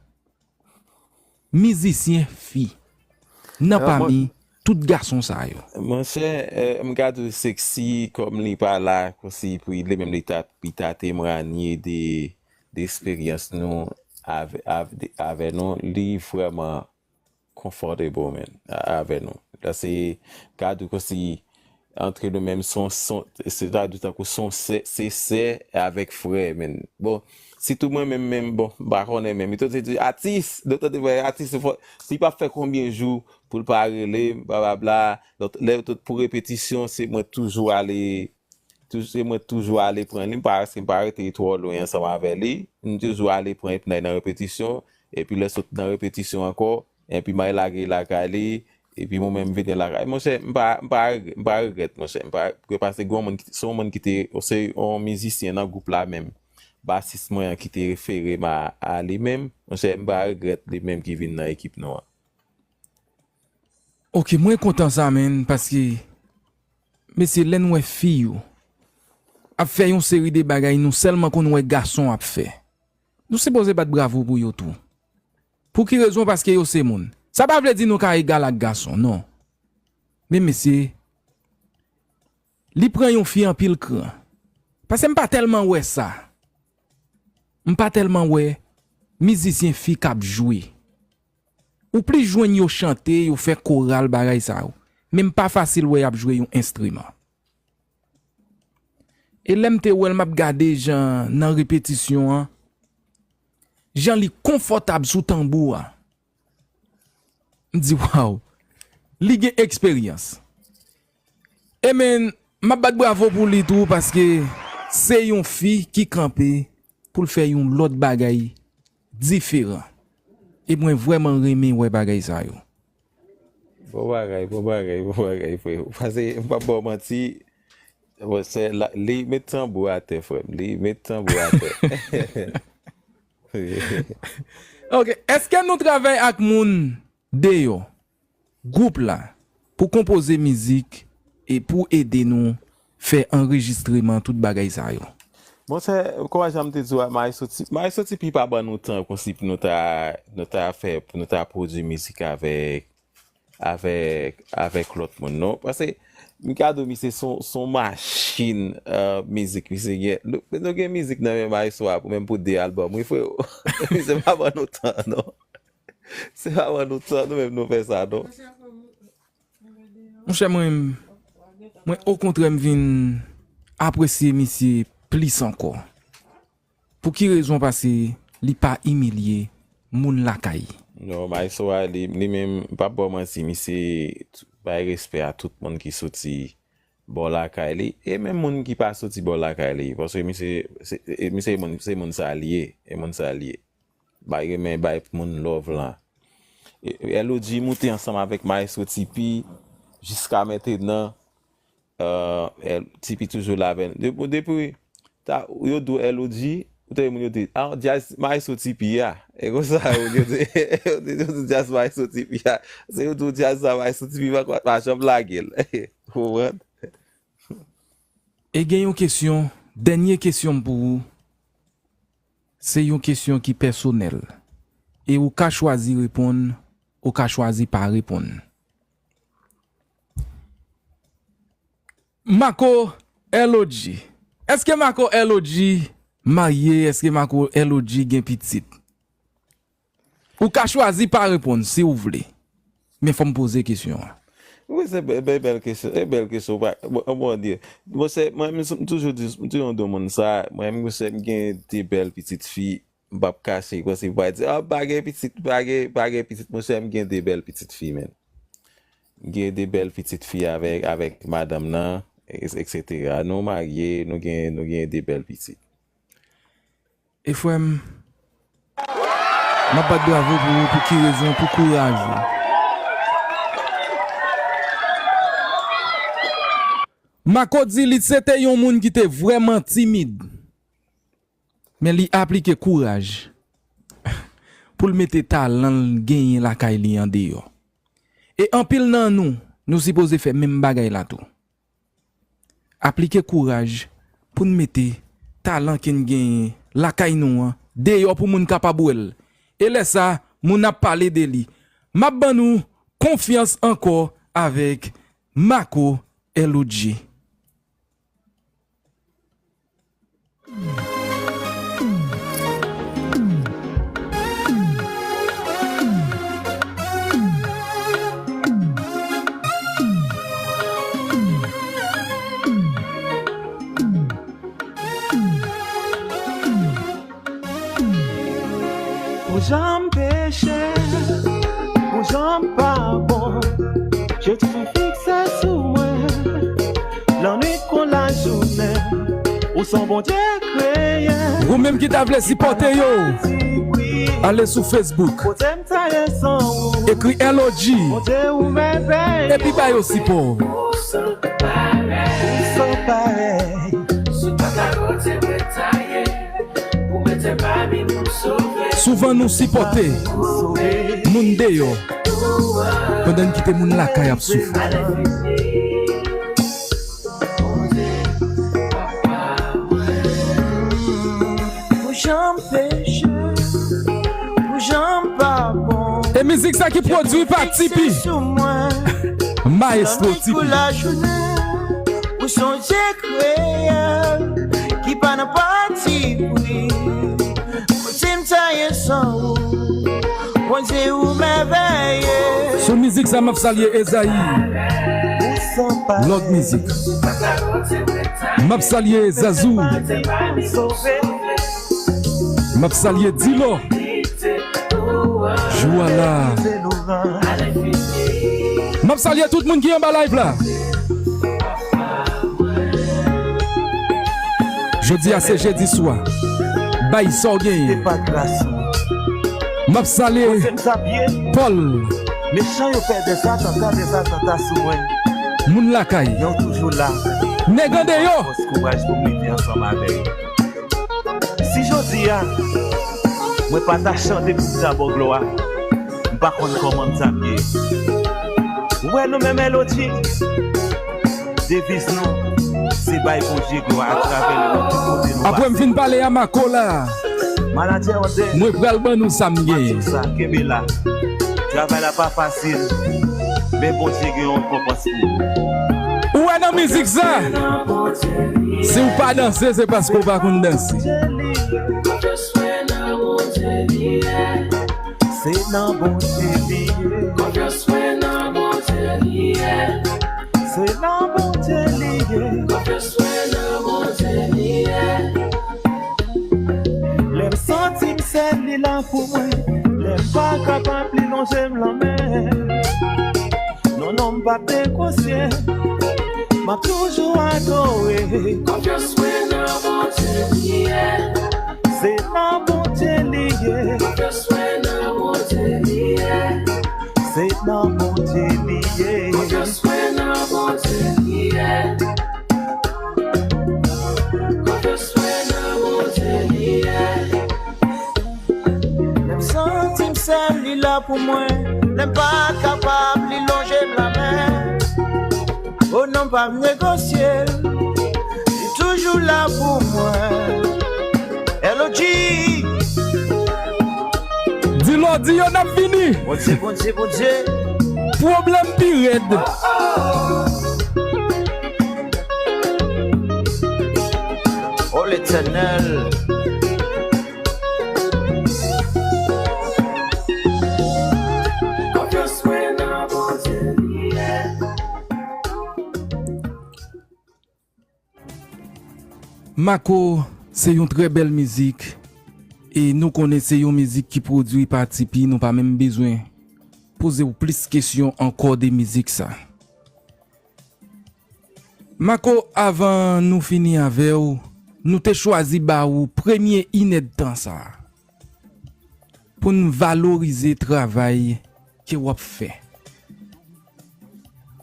mizisyen fi nan pami tout gason sa yo? Monchè, m ka di w seksi kòm li pa la konsi pou li menm li ta, li ta temwanye de, de eksperyans nou avè, avè, avè nou, li vrèman comfortable, man, avè nou. Sa se, m ka di w konsi antre nou menm, se yon, se yon, se ta di w tankou se yon sè, se sè avèk frè, man. Bon, sitou mwen menm, menm, bon, m pa konnen menm. Yo te di atis, yo te di atis, si pa fè konbyen jou pou l pa rele m, blablabla. Lè yo te pou repetisyon, se mwen toujou ale, se mwen toujou ale pran li, m pa, paske m pa rete twò lwen ansanm avè li. M toujou ale pran epi n al nan repetisyon. Epi lè sot nan repetisyon ankò, epi m al lage lakay li, epi mwen menm m vini lakay. Monchè, m pa, m pa, m pa regrèt, monchè. M pa, paske gen yon moun ki, se yon moun ki te, se yon mizisyen nan gwoup la menm. Basis mwen an ki te refere m a, a li menm. Monchè, m pa regrèt li menm ki vin nan ekip nou an. Ok, mwen kontan sa, man, paske, mesye, lè n wè fi yo ap fè yon seri de bagay nou sèlman konn wè gason ap fè, nou sipoze bat bravo pou yo tou. Pou ki rezon? Paske yo se moun. Sa pa vle di nou ka egal ak gason, non. Men mesye, li pran yon fi anpil kran. Paske m pa tèlman wè sa. M pa tèlman wè mizisyen fi k ap jwe. Ou plis jwenn yo chante, yo fè koral, bagay sa yo. Men m pa fasil wè y ap jwe yon enstriman. E lè m te wè l, m ap gade jan nan repetisyon an, jan li konfòtab sou tanbou a. M di, waw, li gen eksperyans. E men, m ap bat bravo pou li tou, paske se yon fi ki kanpe pou l fè yon lòt bagay diferan. E mwen vrèman renmen wè bagay sa yo. Bon bagay, bon bagay, bon bagay, frè. Paske, m p ap ba w manti, bon, se la, li met tanbou atè, frè m. Li met tanbou atè. Ok, èske nou travay ak moun deyò gwoup la pou konpoze mizik e pou ede nou fè anrejistreman, tout bagay sa yo? Monchè, kòman jan m te di w a, Maestro T-, Maestro T P pa ban nou tan konsi pou nou ta, nou ta fè, pou nou ta pwodui mizik avèk, avèk, avèk lòt moun, non. Paske, m ka di w, misye se yon, se yon machin, euh, mizik, misye gen. Nou, nou gen mizik nan men Maestro a, pou menm pou de albòm, wi, freo. Misye pa ban nou tan, non. Se pa ban nou tan, nou menm nou fè sa, non. Monchè, mwen, mwen okontrè, m vin apresye misye plis ankò. Pou ki rezon? Paske li pa imilye moun lakay. Non, Maestro a, li, li menm, m p ap ba w manti, misye bay respè a tout moun ki soti bò lakay li, e menm moun ki pa soti bò lakay li, paske misye, se, e misye moun, se moun sa l ye, e moun sa l ye. Bay renmen, bay moun love lan. E, e L O G moute ansanm avèk Maestro T P jiska mentenan. Euh, L-, T P toujou la avè l. Depi, depi, ta, yo di w L O G, ou tande moun yo di, ah, djaz Maestro T P a. E konsa, yo di, yo di, yo di djaz Maestro T P a. Se yo di w djaz sa Maestro T P pa, pa janm lage l. Ou konprann? E gen yon kesyon, dènye kesyon m pou ou. Se yon kesyon ki pèsonèl. E ou ka chwazi reponn, ou ka chwazi pa reponn. Marco L O G. Èske Marco L O G marye? Èske Marco L O G gen pitit? Ou ka chwazi pa reponn si w vle. Men fò m poze kesyon an. Wi, se bè-, bè-, bèl kesyon. Se bèl kesyon. Bon, bon, Dye. Bon, se, mwen, m toujou di, m toujou di moun sa, mwen, m, se, m gen de bèl pitit fi, m p ap kache, paske pou pa di, ah, m pa gen pitit, m pa gen, m pa gen pitit, monchè, m gen de bèl pitit fi, men. M gen de bèl pitit fi avèk, avèk madanm nan, et cetera. Nou marye, nou gen, nou gen de bèl pitit. E frè m, m ap bat bravo pou ou, pou ki rezon? Pou kouraj ou. Marco di li se te yon moun ki te vrèman timid, men li aplike kouraj pou l mete talan l genyen lakay li an deyò. E anpil nan nou, nou sipoze fè menm bagay la tou. Aplike kouraj pou n mete talan ke n genyen lakay nou an deyò pou moun kapab wè l. E lè sa, moun ap pale de li. M ap ban nou konfyans ankò avèk Marco L O G. Pou jan m peche, pou jan m pa bon, je toujou fikse sou mwen. Lannwit kon lajounen, ou s on Bondye kreye. Ou menm ki ta vle sipòte yo, ale sou Facebook, ekri L O G, epi ba yo sipò. Ou san parèy. Ou san parèy. Souvan nou sipòte moun deyò pandan n kite moun lakay ap soufri. Pou jan m peche, pou jan m pa bon. E mizik sa ki pwodui pa T P. Maestro T P. Ou sonje kreyèl ki pa nan patipri. Kote m ta ye san ou? Bondye ou mèvèye. Sou mizik sa m ap salye Ezayi. Lòd mizik. M ap salye Zazou. M ap salye Dilo. Jou a la. M ap salye tout moun ki anba live la. Jodi a se jedi swa. Bay sa w genyen. M ap salye Paul. Mechan yo fè dèzatanta, dèzatanta sou mwen. Moun lakay. Yo toujou la. Nèg andeyò. Fòs kouraj pou m leve ansanm avè yo. Si jodi a, mwen pa ta chante pou m ta ba w glwa, m pa konn kòman m t ap ye. Ou wè nou menm L O G, deviz nou, se bay Bondye glwa atravè nou nan tout kote nou pase. Apre m fin pale a Marco la, mwen pral ban nou sa m genyen. Kenbe la. Travay la pa fasil, men Bondye gen yon rekonpans pou ou. Ou wè nan mizik sa, si w pa danse, se paske w pa konn danse. Se nan Bondye li ye. Konfyans mwen nan Bondye li ye. Se nan Bondye li ye. Konfyans mwen nan Bondye li ye. Lè m santi m sèl, li la pou mwen. Lè m pa kapab, li lonje m lanmen. Non, non, m p ap negosye. M ap toujou adore. Konfyans mwen nan Bondye li ye. Se nan Bondye li ye. Konfyans mwen nan Bondye li ye. Se nan Bondye li ye. Konfyans mwen nan Bondye li ye. Konfyans mwen nan Bondye li ye. Lè m santi m sèl, li la pou mwen. Lè m pa kapab, li lonje m lamen. O non, m p ap negosye l. Li toujou la pou mwen. L O G. Di lò, di yo n ap vini. Bondye, Bondye, Bondye. Pwoblèm pi rèd. O Letènèl. Konfyans mwen nan Bondye li ye. Mako, se yon trè bèl mizik. E nou konnen se yon mizik ki pwodui pa Tipi, nou pa menm bezwen poze w plis kesyon ankò de mizik sa. Mako, avan nou fini avè w, nou te chwazi ba ou premye inèdtan sa a pou n valorize travay ke w ap fè.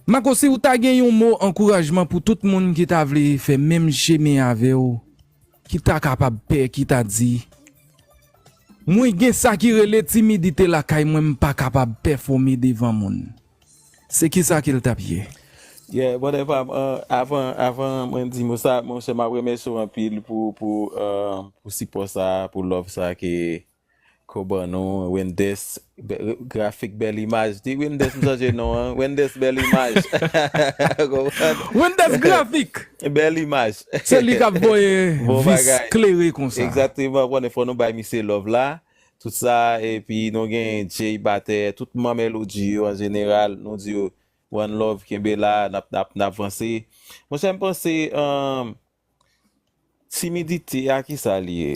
Mako, si w ta gen yon mo ankourajman pou tout moun ki ta vle fè menm chemen avè w, ki ta kapab pè, ki ta di, mwen gen sa ki rele timidite lakay mwen, m pa kapab pèfòme devan moun. Se kisa ke l t ap ye? Yeah, brother pa m, euh, avan, avan mwen di mo sa, monchè, m ap remèsye w anpil pou, pou, euh, pou sipò sa, pou love sa ke, ke w ban nou, Wendes, be-, grafik, bèl imaj. Di Wendes, m sonje non an, Wendes, bèl imaj. Konprann? Wendes grafik! Bèl imaj. Se li k ap voye vis klere konsa. Egzakteman, konnen fò nou bay misye love la. Tout sa, epi nou gen Jay batè, tout manm L O G yo an jeneral, nou di yo one love, kenbe la, n ap, n ap, n ap vanse. Monchè, m panse, um, timidite a, kisa li ye?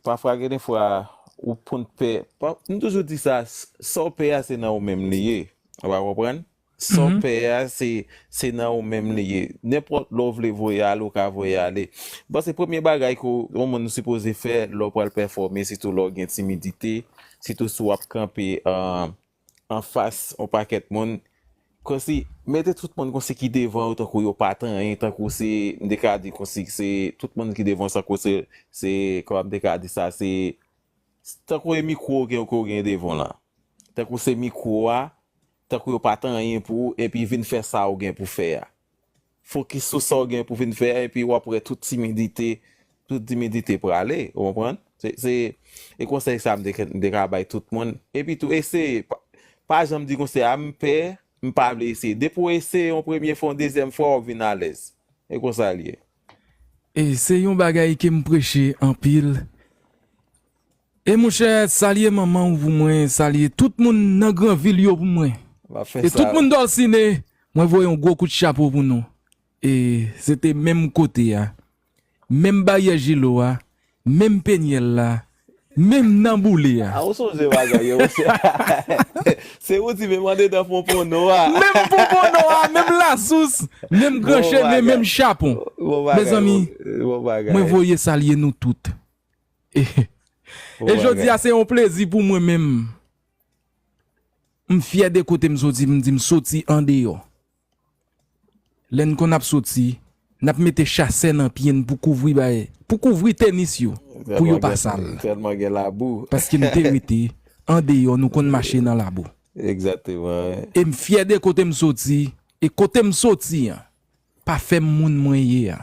Pafwa, gen de fwa, ou konn pè. Pa, m toujou di sa, s-, sa w pè a, se nan ou menm li ye. Ou pa konprann? Sa w pè a, se, se nan ou menm li ye. Nenpòt lè w vle voye ale, ou ka voye ale. M panse premye bagay ke w, yon moun sipoze fè lè w pral pèfòme, sitou lè w gen timidite, sitou si w ap kanpe, euh, anfas yon pakèt moun, kòmsi mete tout moun kòmsi ki devan w tankou yo pa t anyen, tankou se, m te ka di kòmsi se tout moun ki devan w, tankou se, se, kòman m te ka di sa, se, tankou e mikwo ke w gen devan w lan. Tankou se mikwo a, tankou yo pa t anyen pou ou, epi vin fè sa ou gen pou fè a. Fokis sou sa w gen pou vin fè a, epi w ap wè tout timidite, tout timidite prale, ou konprann? Se, se, e konsèy sa m te, m te ka bay tout moun. Epi tou, eseye, pa, pa janm di konsa, "A, m pè, m pa vle eseye." Depi w eseye yon premye fwa, yon dezyèm fwa, w ap vin alèz. E konsa l ye. E se yon bagay ke m preche anpil. E monchè, salye manman w pou mwen, salye tout moun nan Granvil yo pou mwen. E tout moun Dòlsine, mwen voye yon gwo kout chapo pou nou. E se te menm kote a, menm baryè Jilo a, menm Penyèl la, menm nan boule a. A, ou sonje bagay yo, monchè. Se ou di menm andedan Ponponno a. Menm Ponponno a, menm Lasous, menm Gran Chemen, menm Chapon. Mezanmi, mwen voye salye nou tout. E, e jodi a, se yon plezi pou mwen menm. M fyè de kote m soti, m di m soti andeyò. Lè n konn ap soti, n ap mete chasè nan pye n pou kouvri bay, pou kouvri tenis yo, pou yo pa sal. Tèlman gen labou. Paske n te rete andeyò, nou konn mache nan labou. Egzakteman. E m fyè de kote m soti, e kote m soti an, pa fè m moun mwen ye a.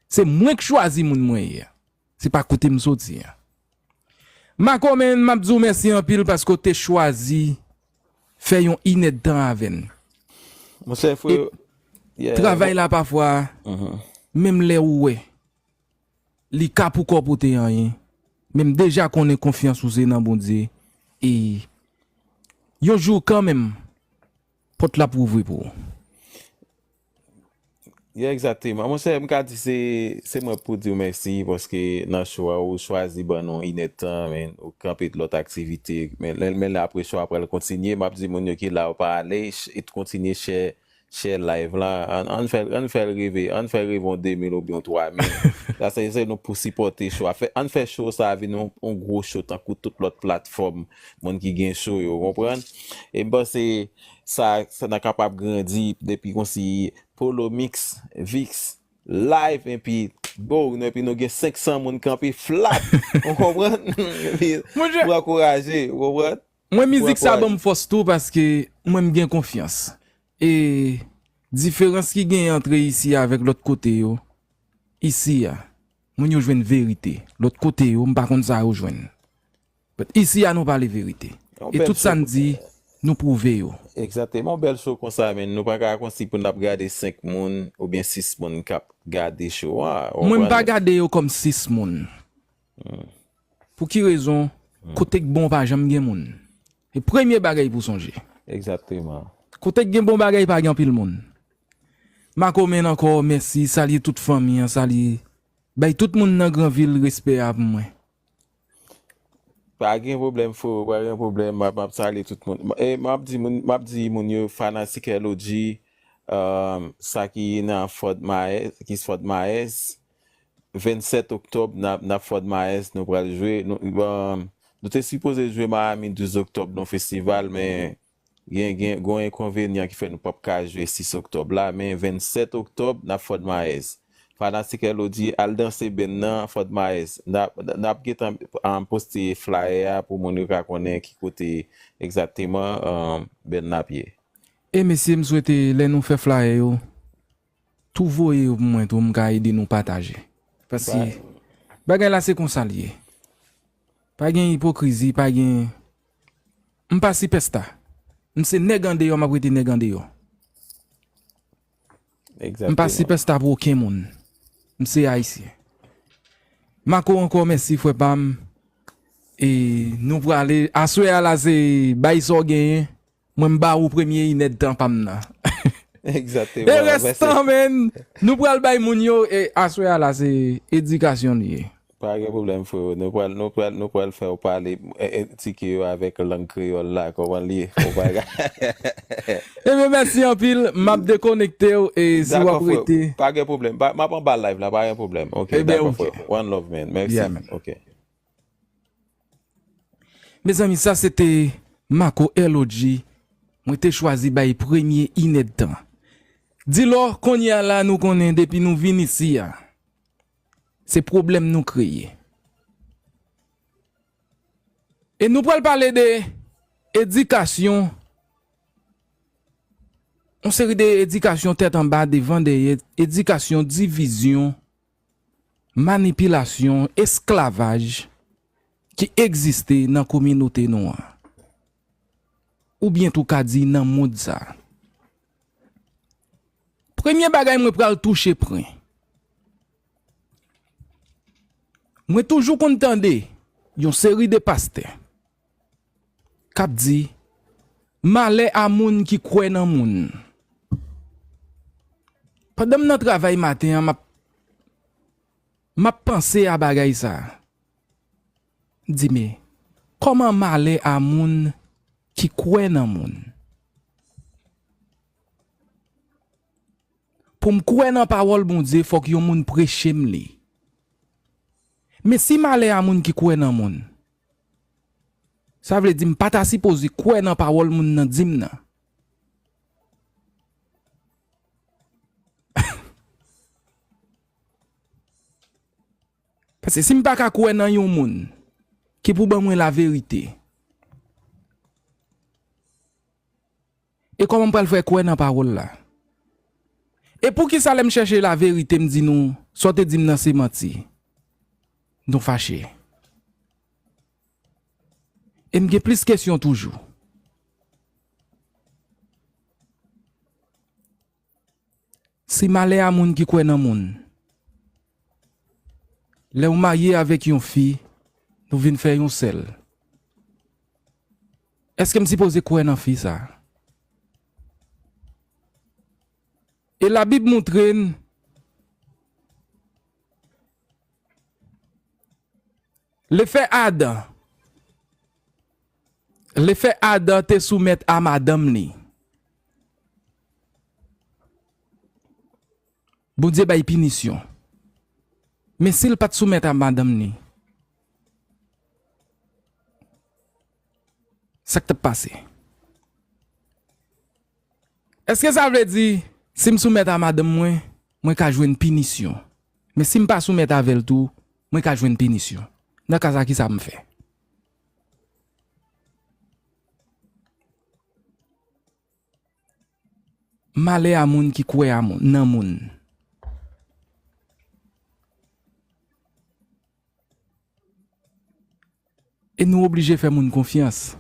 Se mwen k chwazi moun mwen ye a. Se pa kote m soti an. Mako, men, m ap di w mèsi anpil paske w te chwazi fè yon inèdtan avè n. Monchè, frè, e travay la pafwa, menm lè ou wè li ka poko pote anyen, men m deja konnen konfyans ou se nan Bondye, e yon jou kanmenm, pòt la ap ouvri pou ou. Yeah, egzakteman. Monchè, m ka di se se mwen pou di w mèsi paske nan show a ou chwazi ban nou inèdtan, men ou kanpe lòt aktivite. Men lè men lè apre show a pral kontinye, m ap di moun yo ki la yo pa ale, ch- e kontinye share share live la. Ann ann fè ann fè l rive, ann fè l rive yon de mil oubyen yon twa mil. Sa se se nou pou sipòte show a. Fè ann fè show sa a vin yon yon gwo show tankou tout lòt platfòm moun ki gen show yo, konprann? E m panse sa sa n a kapab grandi depi konsi Polo Mix, Vix, live epi bow, epi nou gen senk san moun kanpe flat. Ou konprann? Epi Monchè, pou ankouraje, ou konprann? Mwen Pou mizik sa ban ankouraje. M fòs tou paske mwen m gen konfyans. E diferans ki genyen antre isi a avèk lòt kote yo, isi a, moun yo jwenn verite. Lòt kote yo, m pa konn sa yo jwenn. But isi a nou pale verite. Yon E bèl tout sa show. N di, nou pwouve yo. Egzakteman, yon bèl show konsa, men nou pa ka konsi pou n ap gade senk moun oubyen sis moun k ap gade show a. Ou Mwen m pa konprann? Gade yo kòm sis moun. Pou ki rezon? Kote k bon pa janm gen moun. E premye bagay pou sonje. Egzakteman. Kote k gen bon bagay pa gen anpil moun. Makomen ankò, mèsi, salye tout fanmi an, salye. Bay tout moun nan Granvil respè a pou mwen. Pa gen pwoblèm, frero, pa gen pwoblèm. M ap, m ap salye tout moun. E m ap di moun, m ap di moun yo, fanatik L O G, um, sa ki nan Fort Myers, ki Fort Myers, vennsèt oktòb, n ap, n ap Fort Myers, nou pral jwe. Nou, um, nou te sipoze jwe Miami douz oktòb nan festival, men gen, gen, gen yon enkonvenyan ki fè nou p ap ka jwe sis oktòb la, men vennsèt oktòb, n ap Fort Myers. Fanatik L O G, al danse band nan Fort Myers. N ap, n ap gentan um, poste flyer a pou moun yo ka konnen ki kote egzakteman um, band nan ap ye. E mesye, m swete lè nou fè flyer yo, tou voye yo pou mwen tou, m ka ede nou pataje. Paske bagay la se konsa l ye. Pa gen ipokrizi, pa gen. M pa sipèsta. M se nèg andeyò, m ap rete nèg andeyò. M pa Egzakteman. Sipèsta pou okenn moun. M se ayisyen. Mako ankò, mèsi frè pa m. E nou prale. Aswè a la se bay sa w genyen. Mwen m ba ou premye inèdtan pa m nan. Egzakteman. E Mèsi. Restan, men, nou pral bay moun yo. E aswè a la se edikasyon li ye. Pa gen pwoblèm, frero. Nou pral, nou pral, nou pral fè w pale e, e, tike yo avèk lang kreyòl la, kòman li ye? Ou pa ka- Ebyen, mèsi anpil. M ap dekonekte w e si w ap Dakò, frero. Rete. Pa gen pwoblèm. Pa, m ap anba live la, pa gen pwoblèm. Ok, Ebyen, dakò, ok. Frero. One love, man. Mèsi. Yeah, man. Ok. Mezanmi, sa se te Mako L O G. Mwen te chwazi bay premye inèdtan. Dilò, kounye a la, nou konnen depi nou vin isi a, se pwoblèm nou kreye. E nou pral pale de edikasyon, yon seri de edikasyon tèt anba, devan, dèyè, edikasyon, divizyon, manipilasyon, esklavaj ki egziste nan kominote nou an. Oubyen tou ka di nan mond sa. Premye bagay mwen pral touche pwen. Mwen toujou konn tande yon seri de pastè k ap di, malè a moun ki kwè nan moun. Pandan m nan travay maten an, m ap, m ap panse a bagay sa. M di, men, kòman malè a moun ki kwè nan moun? Pou m kwè nan pawòl Bondye, fòk yon moun preche m li. Men si malè a moun ki kwè nan moun, sa vle di m pa ta sipoze kwè nan pawòl moun nan di m nan. Paske si m pa ka kwè nan yon moun ki pou ban mwen laverite, e kòman m pral fè kwè nan pawòl la? E poukisa lè m chèche laverite, m di nou, sa w te di m nan se manti? Nou fache. E m gen plis kesyon toujou. Se malè a moun ki kwè nan moun. Lè w marye avèk yon fi, nou vin fè yon sèl. Èske m sipoze kwè nan fi sa a? E Labib montre n, lefè Adan, lefè Adan te soumèt a madanm li. Bondye bay pinisyon. Men si l pa t soumèt a madanm li, sa k t ap pase? Èske sa vle di, si m soumèt a madanm mwen, mwen ka jwenn pinisyon? Men si m pa soumèt avè l tou, mwen ka jwenn pinisyon. Nan ka sa, ki sa m fè? Malè a moun ki kwè a moun, nan moun. E nou oblije fè moun konfyans.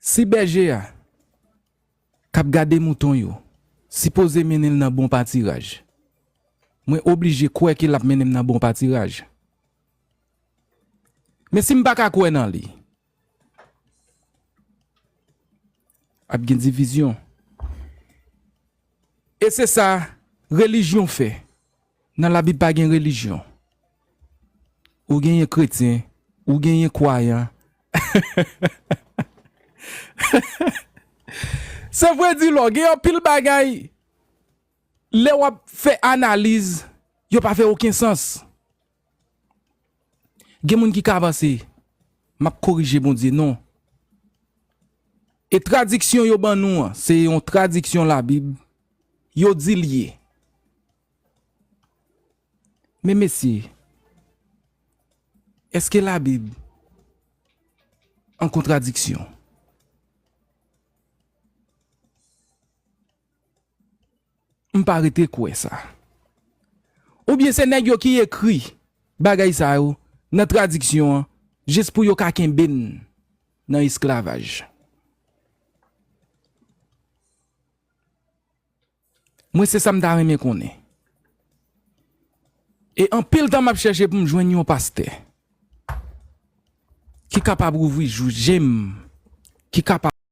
Si bèje a k ap gade mouton yo sipoze mennen l nan bon patiraj, mwen oblije kwè ke l ap mennen m nan bon patiraj. Men si m pa ka kwè nan li, ap gen divizyon. E se sa relijyon fè. Nan Labib pa gen relijyon. Ou genyen kretyen, ou genyen kwayan. Se vre di lò, gen anpil bagay, lè w ap fè analiz, yo pa fè okenn sans. Gen moun ki ka panse, "M ap korije Bondye." Non. E tradiksyon yo ban nou an, se yon tradiksyon Labib, yo di l ye. Men mesye, èske Labib an kontradiksyon? M pa rete kwè sa. Oubyen se nèg yo ki ekri bagay sa yo nan tradiksyon an, jis pou yo ka kenbe n nan esklavaj. Mwen, se sa m ta renmen konnen. E anpil tan m ap chèche pou m jwenn yon pastè ki kapab ouvri jou, je m, ki kapab